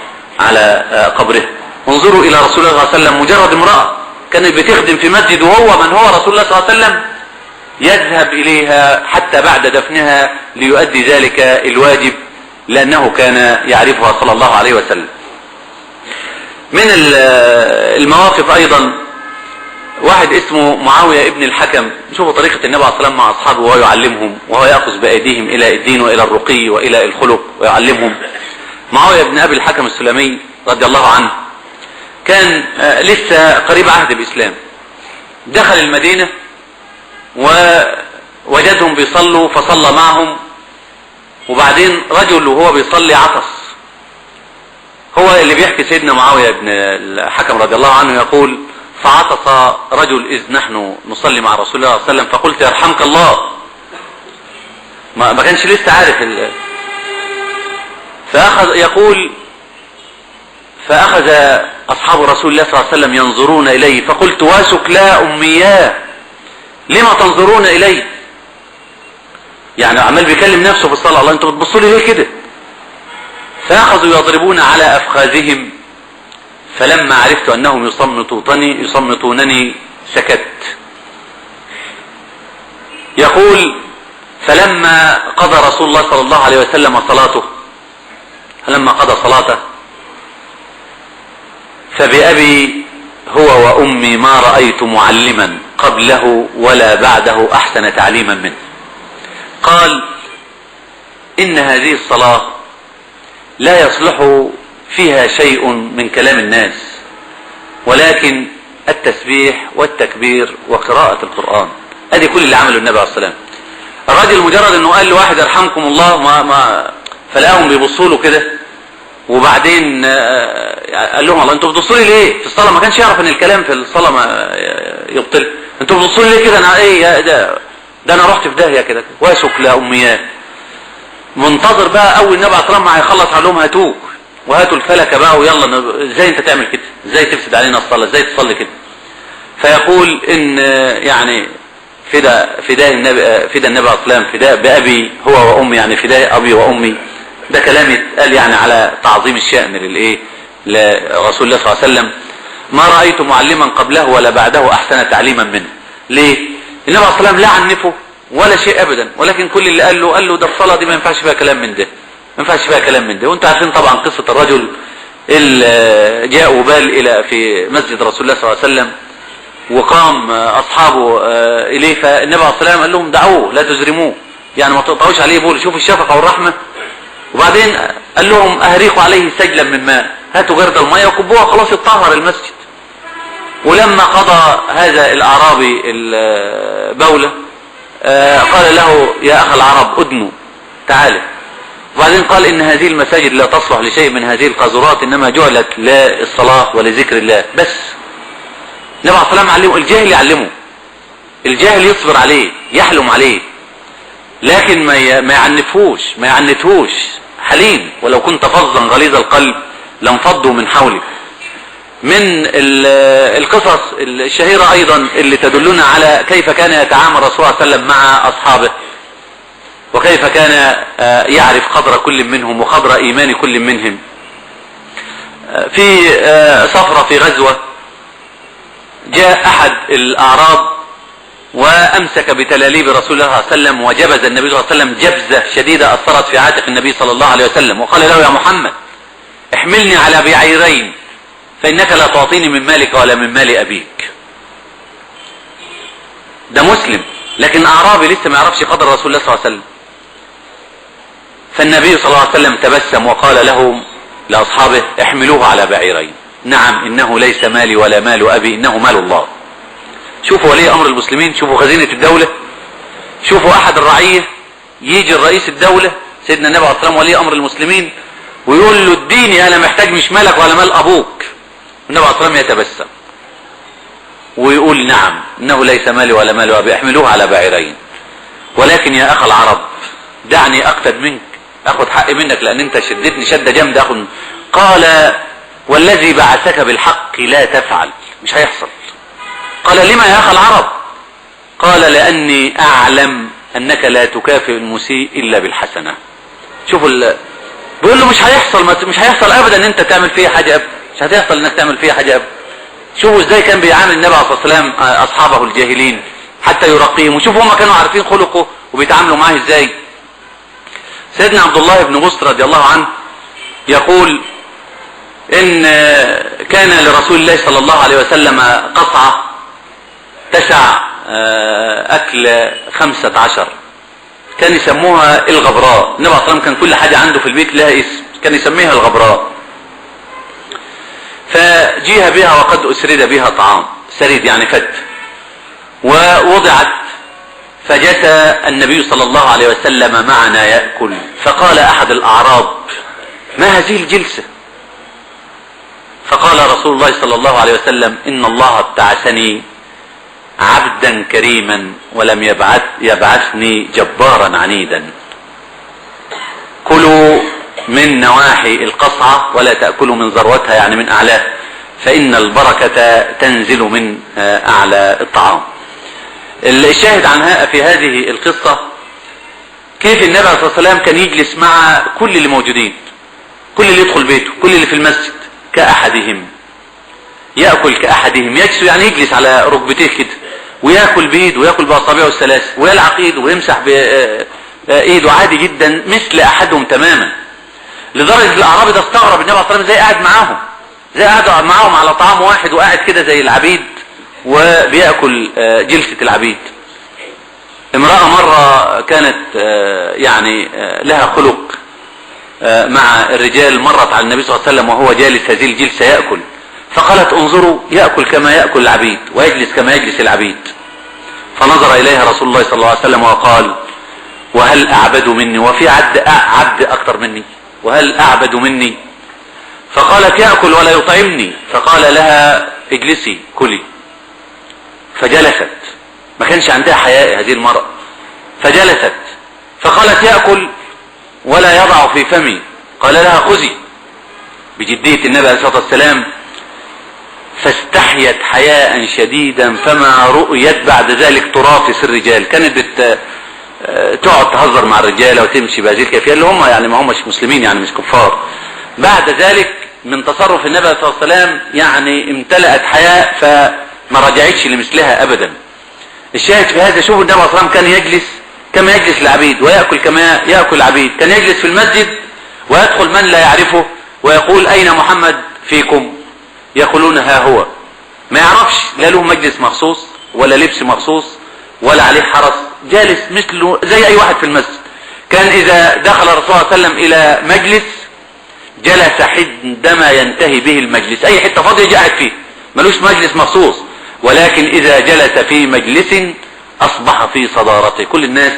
على قبرها. انظروا إلى رسول الله صلى الله عليه وسلم، مجرد امرأة كانت بتخدم في مسجد وهو من هو رسول الله صلى الله عليه وسلم، يذهب إليها حتى بعد دفنها ليؤدي ذلك الواجب، لأنه كان يعرفها صلى الله عليه وسلم. من المواقف أيضا واحد اسمه معاوية ابن الحكم. شوفوا طريقة النبي عليه الصلاة والسلام مع أصحابه وهو يعلمهم، وهو يأخذ بأيديهم إلى الدين وإلى الرقي وإلى الخلق ويعلمهم. معاوية ابن أبي الحكم السلمي رضي الله عنه كان لسه قريب عهد الإسلام، دخل المدينة ووجدهم بيصلوا فصلى معهم، وبعدين رجل وهو بيصلي عطس. هو اللي بيحكي سيدنا معاوية بن الحكم رضي الله عنه يقول فعطس رجل إذ نحن نصلي مع رسول الله صلى الله عليه وسلم فقلت يرحمك الله، ما كانش لسه عارف فأخذ يقول فأخذ أصحاب رسول الله صلى الله عليه وسلم ينظرون إليه فقلت واسك لا أمياه لما تنظرون إليه، يعني عمال بيكلم نفسه في الصلاة، الله انتوا بتبصوا لي ليه كده؟ فأخذوا يضربون على أفخاذهم، فلما عرفت أنهم يصمتونني سكت. يقول فلما قضى رسول الله صلى الله عليه وسلم صلاته، فلما قضى صلاته فبأبي هو وأمي ما رأيت معلما قبله ولا بعده أحسن تعليما منه. قال إن هذه الصلاة لا يصلح فيها شيء من كلام الناس، ولكن التسبيح والتكبير وقراءة القرآن. ادي كل اللي عمله النبي عليه الصلاة والسلام. الراجل مجرد انه قال لواحد ارحمكم الله ما فلقاهم بيبصوا له كده، وبعدين قال لهم الله انتوا بتبصوا لي ليه في الصلاة؟ ما كانش يعرف ان الكلام في الصلاة ما يبطل. انتوا بتبصوا لي ليه كده؟ انا ايه ده انا رحت في داهية كده. واسك لا امياه. منتظر بقى اول النبي عليه الصلاة والسلام ما هيخلص عليهم هاتوك وهاتوا الفلكة بقى ويلا، ازاي انت تعمل كده؟ ازاي تفسد علينا الصلاة؟ ازاي تصلي كده؟ فيقول ان يعني فداء النبي، فداء النبي عليه الصلاة والسلام، فداء بأبي هو وأمي، يعني فداء أبي وأمي. ده كلام يتقال يعني على تعظيم الشأن للايه لرسول الله صلى الله عليه وسلم. ما رأيت معلما قبله ولا بعده أحسن تعليما منه. ليه؟ النبي عليه الصلاة والسلام لا عنفه ولا شيء أبدا، ولكن كل اللي قال له ده الصلاة دي ما ينفعش فيها كلام من ده، ما ينفعش فيها كلام من ده. وانتوا عارفين طبعا قصة الرجل اللي جاء وبال الى في مسجد رسول الله صلى الله عليه وسلم، وقام اصحابه اليه، فالنبي عليه الصلاة والسلام قال لهم دعوه لا تزرموه، يعني ما تقطعوش عليه بول، شوفوا الشفقة والرحمة. وبعدين قال لهم اهريقوا عليه سجلا من ماء، هاتوا جرد المية وكبوها، خلاص اتطهر المسجد. ولما قضى هذا الاعرابي البوله قال له يا اخ العرب ادنوا تعالى. وبعدين قال ان هذه المساجد لا تصلح لشيء من هذه القاذورات، انما جعلت للصلاة ولذكر الله بس. النبي عليه الصلاة والسلام علمه، الجاهل يعلمه، الجاهل يصبر عليه يحلم عليه، لكن ما يعنفوش، ما يعنتهوش، حليم. ولو كنت فظا غليظ القلب لانفضوا من حولك. من القصص الشهيرة ايضا اللي تدلنا على كيف كان يتعامل الرسول صلى الله عليه وسلم مع اصحابه، وكيف كان يعرف قدر كل منهم وقدر ايمان كل منهم. في سفرة في غزوة جاء احد الاعراب وامسك بتلاليب رسول الله صلى الله عليه وسلم، وجبز النبي صلى الله عليه وسلم جبزة شديدة اثرت في عاتق النبي صلى الله عليه وسلم، وقال له يا محمد احملني على بعيرين فإنك لا تعطيني من مالك ولا من مال أبيك. ده مسلم لكن أعرابي لسه ما يعرفش قدر رسول الله صلى الله عليه وسلم. فالنبي صلى الله عليه وسلم تبسم وقال لهم لأصحابه احملوه على بعيرين، نعم إنه ليس مالي ولا مال أبي، إنه مال الله. شوفوا ولي أمر المسلمين، شوفوا خزينة الدولة، شوفوا أحد الرعية يجي الرئيس الدولة سيدنا النبي عليه الصلاة والسلام ولي أمر المسلمين ويقول له اديني أنا محتاج مش مالك ولا مال أبوك. النبي عليه الصلاة والسلام يتبسم ويقول نعم إنه ليس مالي ولا مال أبي، احملوه على بعيرين، ولكن يا أخ العرب دعني أقتد منك، أخذ حقي منك لأن أنت شدتني شدة جامدة أخذ. قال والذي بعثك بالحق لا تفعل، مش هيحصل. قال لما يا أخ العرب؟ قال لأني أعلم أنك لا تكافئ المسيء إلا بالحسنة. شوفوا بيقول له مش هيحصل، مش هيحصل أبدا أن أنت تعمل فيه حاجة أبدا، مش هتحصل انك تعمل فيها حاجة أبدا. شوفوا ازاي كان بيعامل النبي عليه الصلاة والسلام اصحابه الجاهلين حتى يرقيهم، وشوفوا هم كانوا عارفين خلقه وبيتعاملوا معاه ازاي. سيدنا عبد الله بن بسر رضي الله عنه يقول ان كان لرسول الله صلى الله عليه وسلم قصعة تسع اكل 15، كان يسموها الغبراء. النبي عليه الصلاة والسلام كان كل حاجة عنده في البيت لها اسم، كان يسميها الغبراء. فجيها بها وقد أسرد بها طعام، سريد يعني فت، ووضعت، فجثى النبي صلى الله عليه وسلم معنا يأكل. فقال أحد الأعراب ما هذه الجلسة؟ فقال رسول الله صلى الله عليه وسلم إن الله ابتعثني عبدا كريما ولم يبعثني جبارا عنيدا. كلوا من نواحي القصعة ولا تأكلوا من ذروتها، يعني من أعلاه، فإن البركة تنزل من أعلى الطعام. الشاهد عنها في هذه القصة كيف النبي عليه الصلاة والسلام كان يجلس مع كل اللي موجودين، كل اللي يدخل بيته، كل اللي في المسجد كأحدهم، يأكل كأحدهم، يجلس يعني يجلس على ركبتيه كده ويأكل بإيده ويأكل بأصابعه الثلاث ويلعق إيده ويمسح بإيده عادي جدا مثل أحدهم تماما. لدرجة الأعرابي ده استغرب النبي عليه الصلاة والسلام ازاي قاعد معاهم، ازاي قاعد معاهم على طعام واحد وقاعد كده زي العبيد وبيأكل جلسة العبيد. امرأة مرة كانت يعني لها خلق مع الرجال، مرت على النبي صلى الله عليه وسلم وهو جالس هذه الجلسة يأكل، فقالت انظروا يأكل كما يأكل العبيد ويجلس كما يجلس العبيد. فنظر إليها رسول الله صلى الله عليه وسلم وقال وهل أعبد مني؟ وفي عبد أكثر مني؟ وهل أعبد مني؟ فقالت يأكل ولا يطعمني. فقال لها اجلسي كلي. فجلست، ما كانش عندها حياء هذه المرأة، فجلست. فقالت يأكل ولا يضع في فمي. قال لها خذي، بجدية النبي عليه الصلاة والسلام. فاستحيت حياء شديدا فما رؤيت بعد ذلك ترافس الرجال. كانت تقعد تهزر مع الرجالة وتمشي بهذه الكيفية اللي هم يعني ما همش مسلمين يعني مش كفار. بعد ذلك من تصرف النبي صلى الله عليه وسلم يعني امتلأت حياء فما رجعتش لمثلها ابدا. الشاهد في هذا، شوفوا النبي صلى الله عليه وسلم كان يجلس كما يجلس العبيد ويأكل كما يأكل العبيد، كان يجلس في المسجد ويدخل من لا يعرفه ويقول أين محمد فيكم؟ يقولون ها هو. ما يعرفش، لا له مجلس مخصوص ولا لبس مخصوص ولا عليه حرس، جالس مثله زي أي واحد في المسجد. كان إذا دخل الرسول صلى الله عليه وسلم إلى مجلس جلس عندما ينتهي به المجلس، أي حتة فاضية يجي قاعد فيه، ملوش مجلس مخصوص. ولكن إذا جلس في مجلس أصبح في صدارته، كل الناس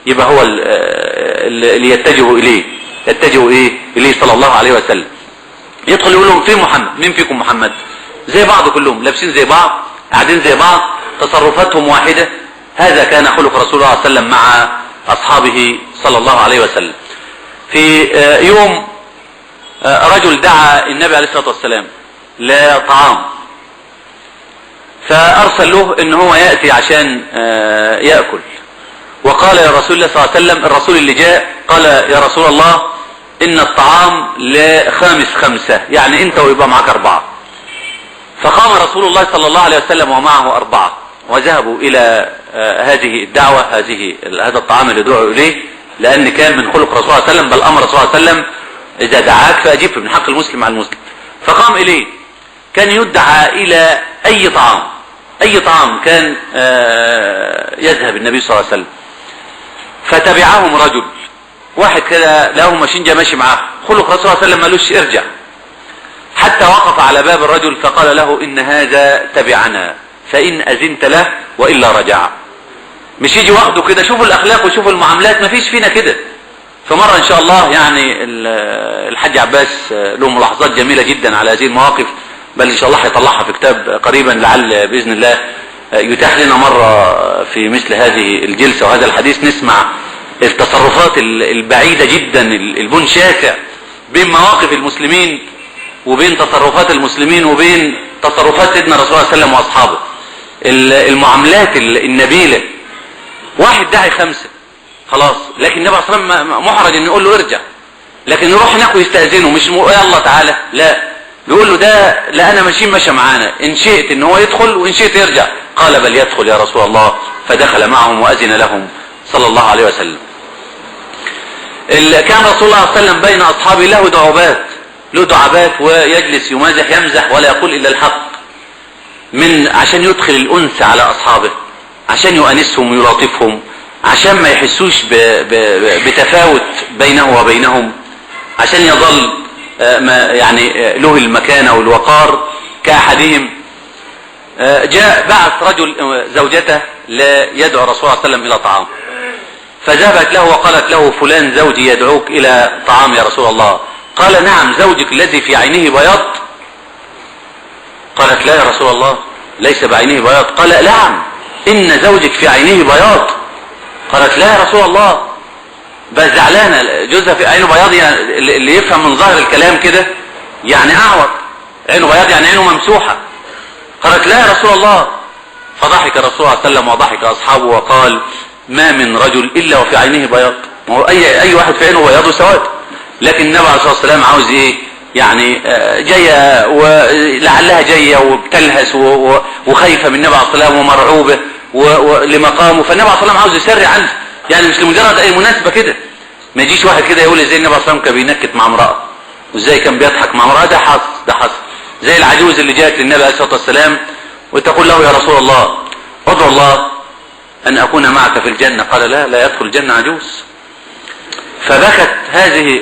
يبقى هو اللي يتجه إليه، يتجه إيه إليه صلى الله عليه وسلم. يدخل يقول لهم فين محمد؟ مين فيكم محمد؟ زي بعض، كلهم لابسين زي بعض، قاعدين زي بعض، تصرفاتهم واحدة. هذا كان خلق رسول الله صلى الله عليه وسلم مع أصحابه صلى الله عليه وسلم. في يوم رجل دعا النبي عليه الصلاة والسلام لطعام، فأرسل له إن هو يأتي عشان يأكل. وقال يا رسول الله صلى الله عليه وسلم، الرسول اللي جاء قال يا رسول الله إن الطعام لخامس خمسة، يعني أنت ويبقى معك 4. فقام رسول الله صلى الله عليه وسلم ومعه 4، وذهبوا إلى هذه الدعوة، هذا الطعام اللي دعوا إليه، لأن كان من خلق رسول الله صلى الله عليه وسلم، بل أمر رسول الله صلى الله عليه وسلم إذا دعاك فأجبه، من حق المسلم على المسلم. فقام إليه، كان يدعى إلى أي طعام، أي طعام كان يذهب النبي صلى الله عليه وسلم. فتبعهم رجل واحد كده، له ماشيين جا ماشي معاه، خلق رسول الله صلى الله عليه وسلم مالوش ارجع، حتى وقف على باب الرجل فقال له إن هذا تبعنا فإن أذنت له وإلا رجع. مش يجي واخده كده، شوفوا الأخلاق وشوفوا المعاملات، مفيش فينا كده. فمرة إن شاء الله يعني الحاج عباس له ملاحظات جميلة جدا على هذه المواقف، بل إن شاء الله هيطلعها في كتاب قريبا، لعل بإذن الله يتاح لنا مرة في مثل هذه الجلسة وهذا الحديث نسمع التصرفات البعيدة جدا، البن شاسع بين مواقف المسلمين وبين تصرفات المسلمين وبين تصرفات سيدنا رسول الله صلى الله عليه وسلم وأصحابه، المعاملات النبيلة. واحد داعي 5 خلاص، لكن النبي عليه الصلاة والسلام محرج انه يقول له ارجع، لكن يروح هناك ويستأذنه، مش يلا تعالى، لا، بيقول له ده لا انا ماشيين ماشي معانا، ان شئت ان هو يدخل وان شئت يرجع. قال بل يدخل يا رسول الله، فدخل معهم وأذن لهم صلى الله عليه وسلم. كان رسول الله صلى الله عليه وسلم بين أصحابه له دعابات، له دعابات، ويجلس يمازح يمزح ولا يقول إلا الحق، من عشان يدخل الأنس على أصحابه، عشان يؤنسهم ويلاطفهم، عشان ما يحسوش بتفاوت بينه وبينهم، عشان يظل ما يعني له المكانة والوقار كأحدهم. جاء بعث رجل زوجته ليدعو الرسول صلى الله عليه وسلم إلى طعام، فذهبت له وقالت له فلان زوجي يدعوك إلى طعام يا رسول الله. قال نعم زوجك الذي في عينه بياض. قالت لا يا رسول الله ليس بعينه بياض. قال نعم إن زوجك في عينه بياض. قالت لا يا رسول الله، بس زعلانة جوزها في عينه بياض، يعني اللي يفهم من ظاهر الكلام كده يعني أعور، عينه بياض يعني عينه ممسوحة. قالت لا يا رسول الله. فضحك الرسول صلى الله عليه وسلم وضحك أصحابه وقال ما من رجل إلا وفي عينه بياض. ما هو أي واحد في عينه بياض وسواد، لكن النبي عليه الصلاة والسلام عاوز إيه؟ يعني جاية ولعلها جاية وبتلهس وخايفة من النبي عليه الصلاة والسلام ومرعوبة لمقامه، فالنبي عليه الصلاة والسلام عاوز يسرع عنه، يعني مش لمجرد أي مناسبة كده. ما يجيش واحد كده يقول ازاي النبي عليه الصلاة والسلام كان بينكت مع امرأة، وازاي كان بيضحك مع امرأة، ده حصل، ده حصل. زي العجوز اللي جاءت للنبي عليه الصلاة والسلام وتقول له يا رسول الله ادعو الله أن أكون معك في الجنة. قال لا، لا يدخل الجنة عجوز. فبكت هذه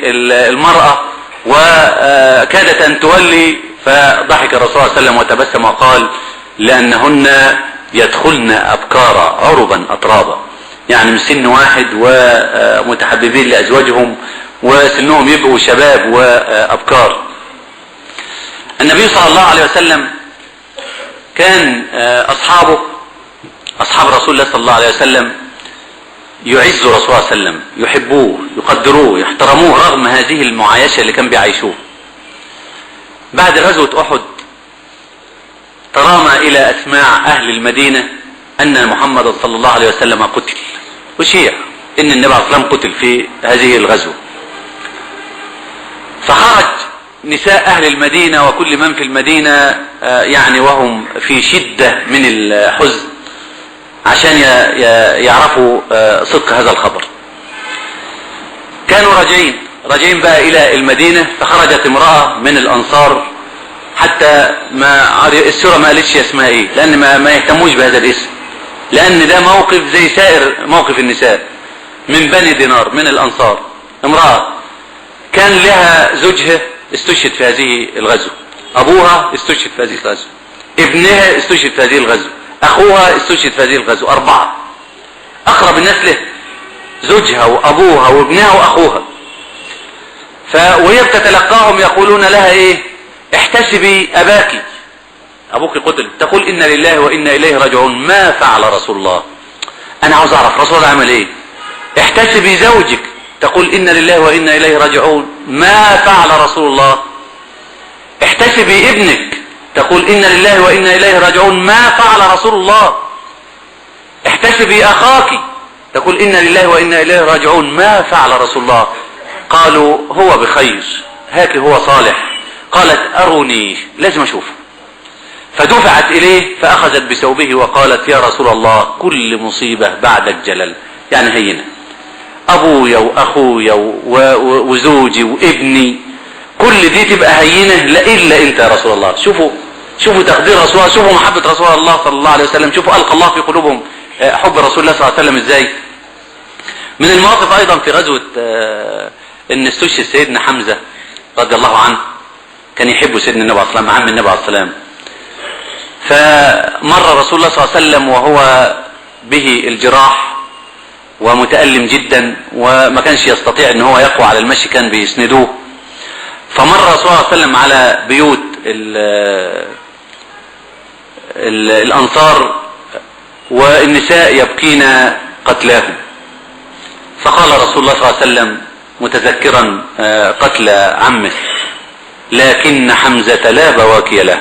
المرأة وكادت أن تولي، فضحك الرسول صلى الله عليه وسلم وتبسم وقال لأنهن يدخلن أبكارا عربا أترابا، يعني من سن واحد ومتحببين لأزواجهم وسنهم يبقوا شباب وأبكار. النبي صلى الله عليه وسلم كان أصحابه، أصحاب رسول الله صلى الله عليه وسلم، يعزوا رسول الله صلى الله عليه وسلم، يحبوه، يقدروه، يحترموه رغم هذه المعايشة اللي كان بيعيشوه. بعد غزوة أحد ترامى إلى أسماع أهل المدينة أن محمد صلى الله عليه وسلم قتل، وشيع إن النبي عليه الصلاة والسلام قتل في هذه الغزوة. فخرج نساء أهل المدينة وكل من في المدينة يعني وهم في شدة من الحزن عشان يعرفوا صدق هذا الخبر. كانوا راجعين راجعين بقى إلى المدينة، فخرجت امرأة من الأنصار، حتى ما السورة ما قالتش اسمها ايه، لأن ما يهتموش بهذا الاسم، لأن ده موقف زي سائر موقف النساء. من بني دينار من الأنصار امرأة كان لها زوجها استشهد في هذه الغزوة، أبوها استشهد في هذه الغزوة، ابنها استشهد في هذه الغزوة، أخوها استشهد في هذه الغزوة، 4 أقرب الناس له، زوجها وأبوها وابنها وأخوها. وهي بتتلقاهم يقولون لها إيه؟ احتسبي أباك، أبوك قتل. تقول إن لله وإنا إليه راجعون، ما فعل رسول الله؟ أنا عاوز أعرف رسول الله عمل إيه. احتسبي زوجك، تقول إن لله وإنا إليه راجعون، ما فعل رسول الله؟ احتسبي ابنك، تقول إن لله وإنا إليه راجعون، ما فعل رسول الله؟ احتسبي أخاك، تقول إن لله وإنا إليه راجعون، ما فعل رسول الله؟ قالوا هو بخير، هاك هو صالح. قالت أروني، لازم أشوفه. فدفعت إليه فأخذت بثوبه وقالت يا رسول الله كل مصيبة بعدك جلل، يعني هينة، أبويا وأخويا وزوجي وابني كل دي تبقى هينة، لا إلا أنت يا رسول الله. شوفوا تقدير رسول الله، شوفوا محبة رسول الله صلى الله عليه وسلم، شوفوا ألقى الله في قلوبهم حب رسول الله صلى الله عليه وسلم إزاي. من المواقف أيضا في غزوة إن استشهد سيدنا حمزة رضي الله عنه، كان يحب سيدنا النبي عليه الصلاة والسلام، عم النبي عليه الصلاة والسلام. فمر رسول الله صلى الله عليه وسلم وهو به الجراح ومتألم جدا، وما كانش يستطيع ان هو يقوى على المشي، كان بيسندوه. فمر رسول الله صلى الله عليه وسلم على بيوت الأنصار والنساء يبكين قتلاهم، فقال رسول الله صلى الله عليه وسلم متذكرا قتل عمه: لكن حمزة لا بواكي له.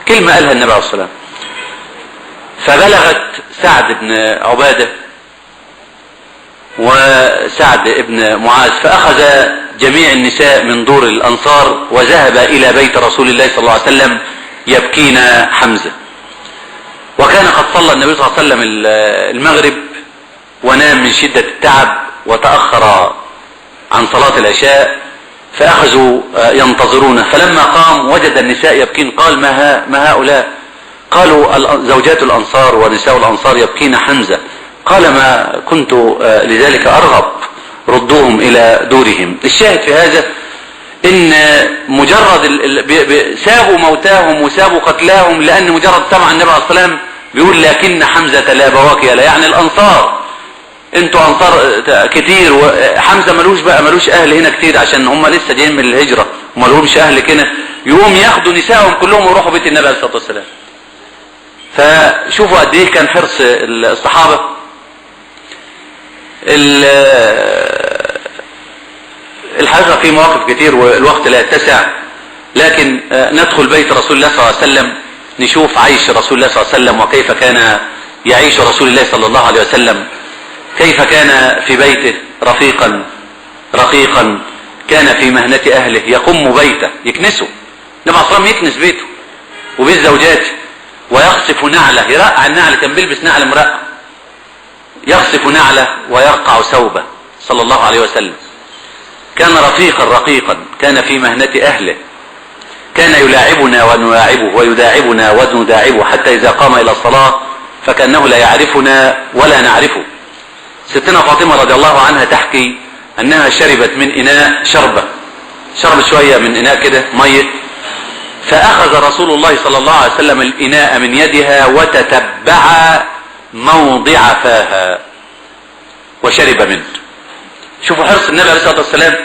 كلمة قالها النبي عليه الصلاة والسلام. فبلغت سعد بن عبادة وسعد بن معاذ، فأخذ جميع النساء من دور الأنصار وذهب إلى بيت رسول الله صلى الله عليه وسلم يبكين حمزة. وكان قد صلى النبي صلى الله عليه وسلم المغرب ونام من شدة التعب وتأخر عن صلاة العشاء، فأخذوا ينتظرونه. فلما قام وجد النساء يبكين، قال: ما هؤلاء؟ قالوا: زوجات الأنصار ونساء الأنصار يبكين حمزة. قال: ما كنت لذلك أرغب، ردوهم إلى دورهم. الشاهد في هذا إن مجرد سابوا موتاهم وسابوا قتلاهم، لأن مجرد سمع النبي عليه الصلاة والسلام بيقول لكن حمزة لا بواكي لا، يعني الأنصار انتوا أنصار كتير، وحمزة ملوش بقى ملوش أهل هنا كتير عشان هم لسه جايين من الهجرة وملهمش أهل كده، يقوم ياخدوا نسائهم كلهم ويروحوا بيت النبي عليه الصلاة والسلام. فشوفوا قد ايه كان حرص الصحابة. الحقيقة في مواقف كتير والوقت لا يتسع، لكن ندخل بيت رسول الله صلى الله عليه وسلم نشوف عيش رسول الله صلى الله عليه وسلم، وكيف كان يعيش رسول الله صلى الله عليه وسلم، كيف كان في بيته رفيقا رقيقا، كان في مهنة أهله، يقم بيته يكنسه، النبي عليه الصلاة والسلام يكنس بيته وبيت زوجاته، ويخصف نعله، يرقع النعل، كان بيلبس نعل مرقع، يخصف نعله ويرقع ثوبه صلى الله عليه وسلم. كان رفيقا رقيقا، كان في مهنة أهله، كان يلاعبنا ونلاعبه ويداعبنا ونداعبه، حتى إذا قام إلى الصلاة فكأنه لا يعرفنا ولا نعرفه. ستنا فاطمة رضي الله عنها تحكي أنها شربت من إناء شربة، شربت شوية من إناء كده مية، فأخذ رسول الله صلى الله عليه وسلم الإناء من يدها وتتبع موضع فاها وشرب منه. شوفوا حرص النبي عليه الصلاة والسلام،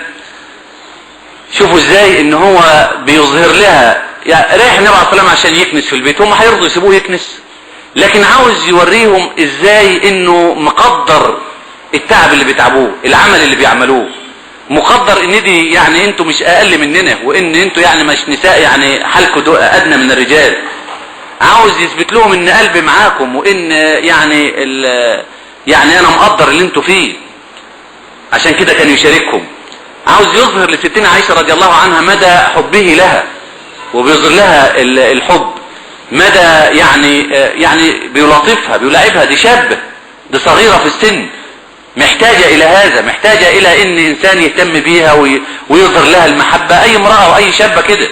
شوفوا ازاي ان هو بيظهر لها، يعني رايح النبي عليه الصلاة والسلام عشان يكنس في البيت، هم هيرضوا يسيبوه يكنس، لكن عاوز يوريهم ازاي انه مقدر التعب اللي بيتعبوه، العمل اللي بيعملوه، مقدر ان دي يعني انتوا مش اقل مننا، وان انتوا يعني مش نساء، يعني حالكم ادنى من الرجال. عاوز يثبت لهم ان قلبي معاكم، وان يعني يعني انا مقدر اللي انتوا فيه، عشان كده كان يشاركهم. عاوز يظهر لستنا عائشة رضي الله عنها مدى حبه لها، وبيظهر لها الحب، مدى يعني بيلاطفها بيلاعبها، دي شابة، دي صغيرة في السن، محتاجة الى هذا، محتاجة الى ان انسان يهتم بيها ويظهر لها المحبة، اي امرأة واي شابة كده.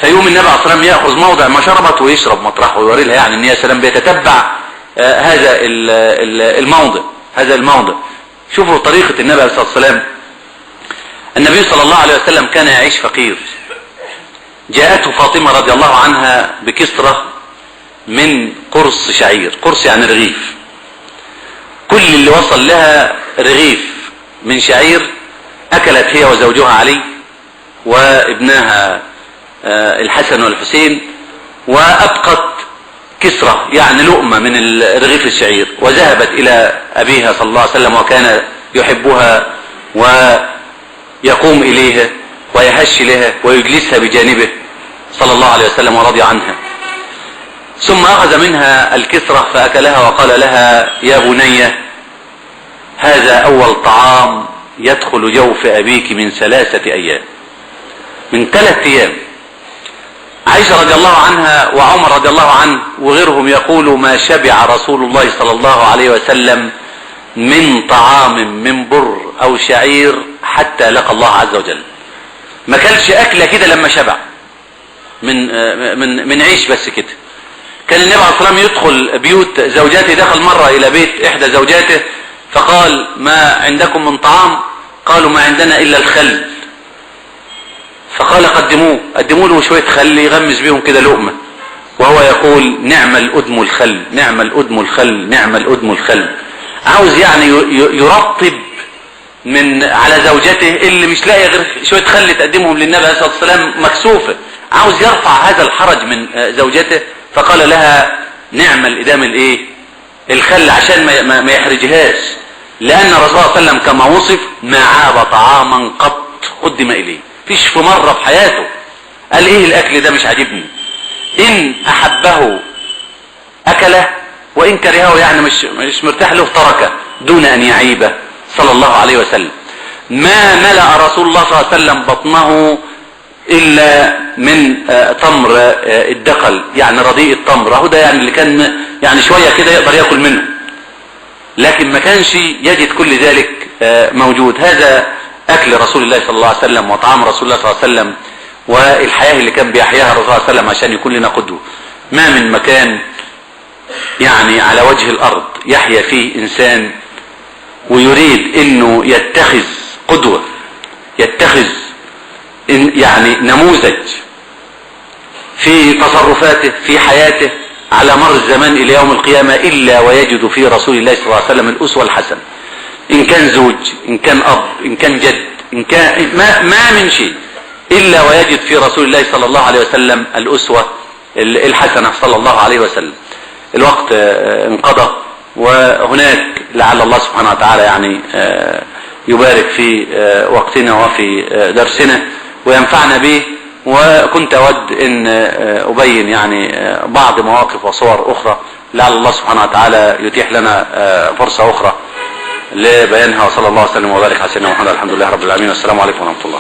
فيقوم النبي عليه الصلاة والسلام يأخذ موضع ما شربت ويشرب مطرحه ويوري لها، يعني ان يا سلام بيتتبع هذا الموضع، هذا الموضع. شوفوا طريقة النبي عليه الصلاة والسلام. النبي صلى الله عليه وسلم كان يعيش فقير. جاءته فاطمة رضي الله عنها بكسرة من قرص شعير، قرص يعني رغيف، كل اللي وصل لها رغيف من شعير أكلت هي وزوجها علي وابنها الحسن والحسين، وأبقت كسرة يعني لقمة من الرغيف الشعير، وذهبت إلى أبيها صلى الله عليه وسلم، وكان يحبها ويقوم إليها ويهش لها ويجلسها بجانبه صلى الله عليه وسلم ورضي عنها. ثم أخذ منها الكسرة فأكلها وقال لها: يا بني، هذا أول طعام يدخل جوف أبيك من 3 أيام، من 3 أيام. عائشة رضي الله عنها وعمر رضي الله عنه وغيرهم يقولوا: ما شبع رسول الله صلى الله عليه وسلم من طعام من بر أو شعير حتى لقى الله عز وجل. ما كلش أكلة كده لما شبع من عيش بس كده. كان النبي عليه الصلاة والسلام يدخل بيوت زوجاته، دخل مرة إلى بيت إحدى زوجاته فقال: ما عندكم من طعام؟ قالوا: ما عندنا إلا الخل. فقال: قدموه، قدموا له شوية خل يغمس بيهم كده لقمة، وهو يقول: نعم الأدم الخل، نعم الأدم الخل، نعم الأدم الخل. عاوز يعني يرطب من على زوجته اللي مش لاقي غير شوية خل تقدمهم للنبي عليه الصلاة والسلام، مكسوفة، عاوز يرفع هذا الحرج من زوجته، فقال لها: نعم الإدام الايه؟ الخل، عشان ما يحرجهاش، لأن الرسول صلى الله عليه وسلم كما وصف ما عاب طعاما قط قدم إليه، فيش في مرة في حياته قال ايه الاكل ده مش عاجبني. ان احبه اكله، وان كرهه يعني مش مرتاح له تركه، دون ان يعيبه صلى الله عليه وسلم. ما ملأ رسول الله صلى الله عليه وسلم بطنه الا من تمر الدقل، يعني رديء التمر، اهو ده يعني اللي كان يعني شوية كده يقدر ياكل منه، لكن ما كانش يجد كل ذلك موجود. هذا أكل رسول الله صلى الله عليه وسلم وطعام رسول الله صلى الله عليه وسلم والحياة اللي كان بيحياها الرسول صلى الله عليه وسلم عشان يكون لنا قدوة. ما من مكان يعني على وجه الأرض يحيا فيه إنسان ويريد إنه يتخذ قدوة، يتخذ يعني نموذج في تصرفاته في حياته على مر الزمان إلى يوم القيامة، إلا ويجد في رسول الله صلى الله عليه وسلم الأسوة الحسنة. إن كان زوج، إن كان أب، إن كان جد، إن كان ما من شيء إلا ويجد في رسول الله صلى الله عليه وسلم الأسوة الحسنة صلى الله عليه وسلم. الوقت انقضى، وهناك لعل الله سبحانه وتعالى يعني يبارك في وقتنا وفي درسنا وينفعنا به. وكنت أود أن أبين يعني بعض مواقف وصور أخرى، لعل الله سبحانه وتعالى يتيح لنا فرصة أخرى لبيانها. وصلى الله وسلم وبارك على سيدنا محمد، الحمد لله رب العالمين، والسلام عليكم ورحمة الله.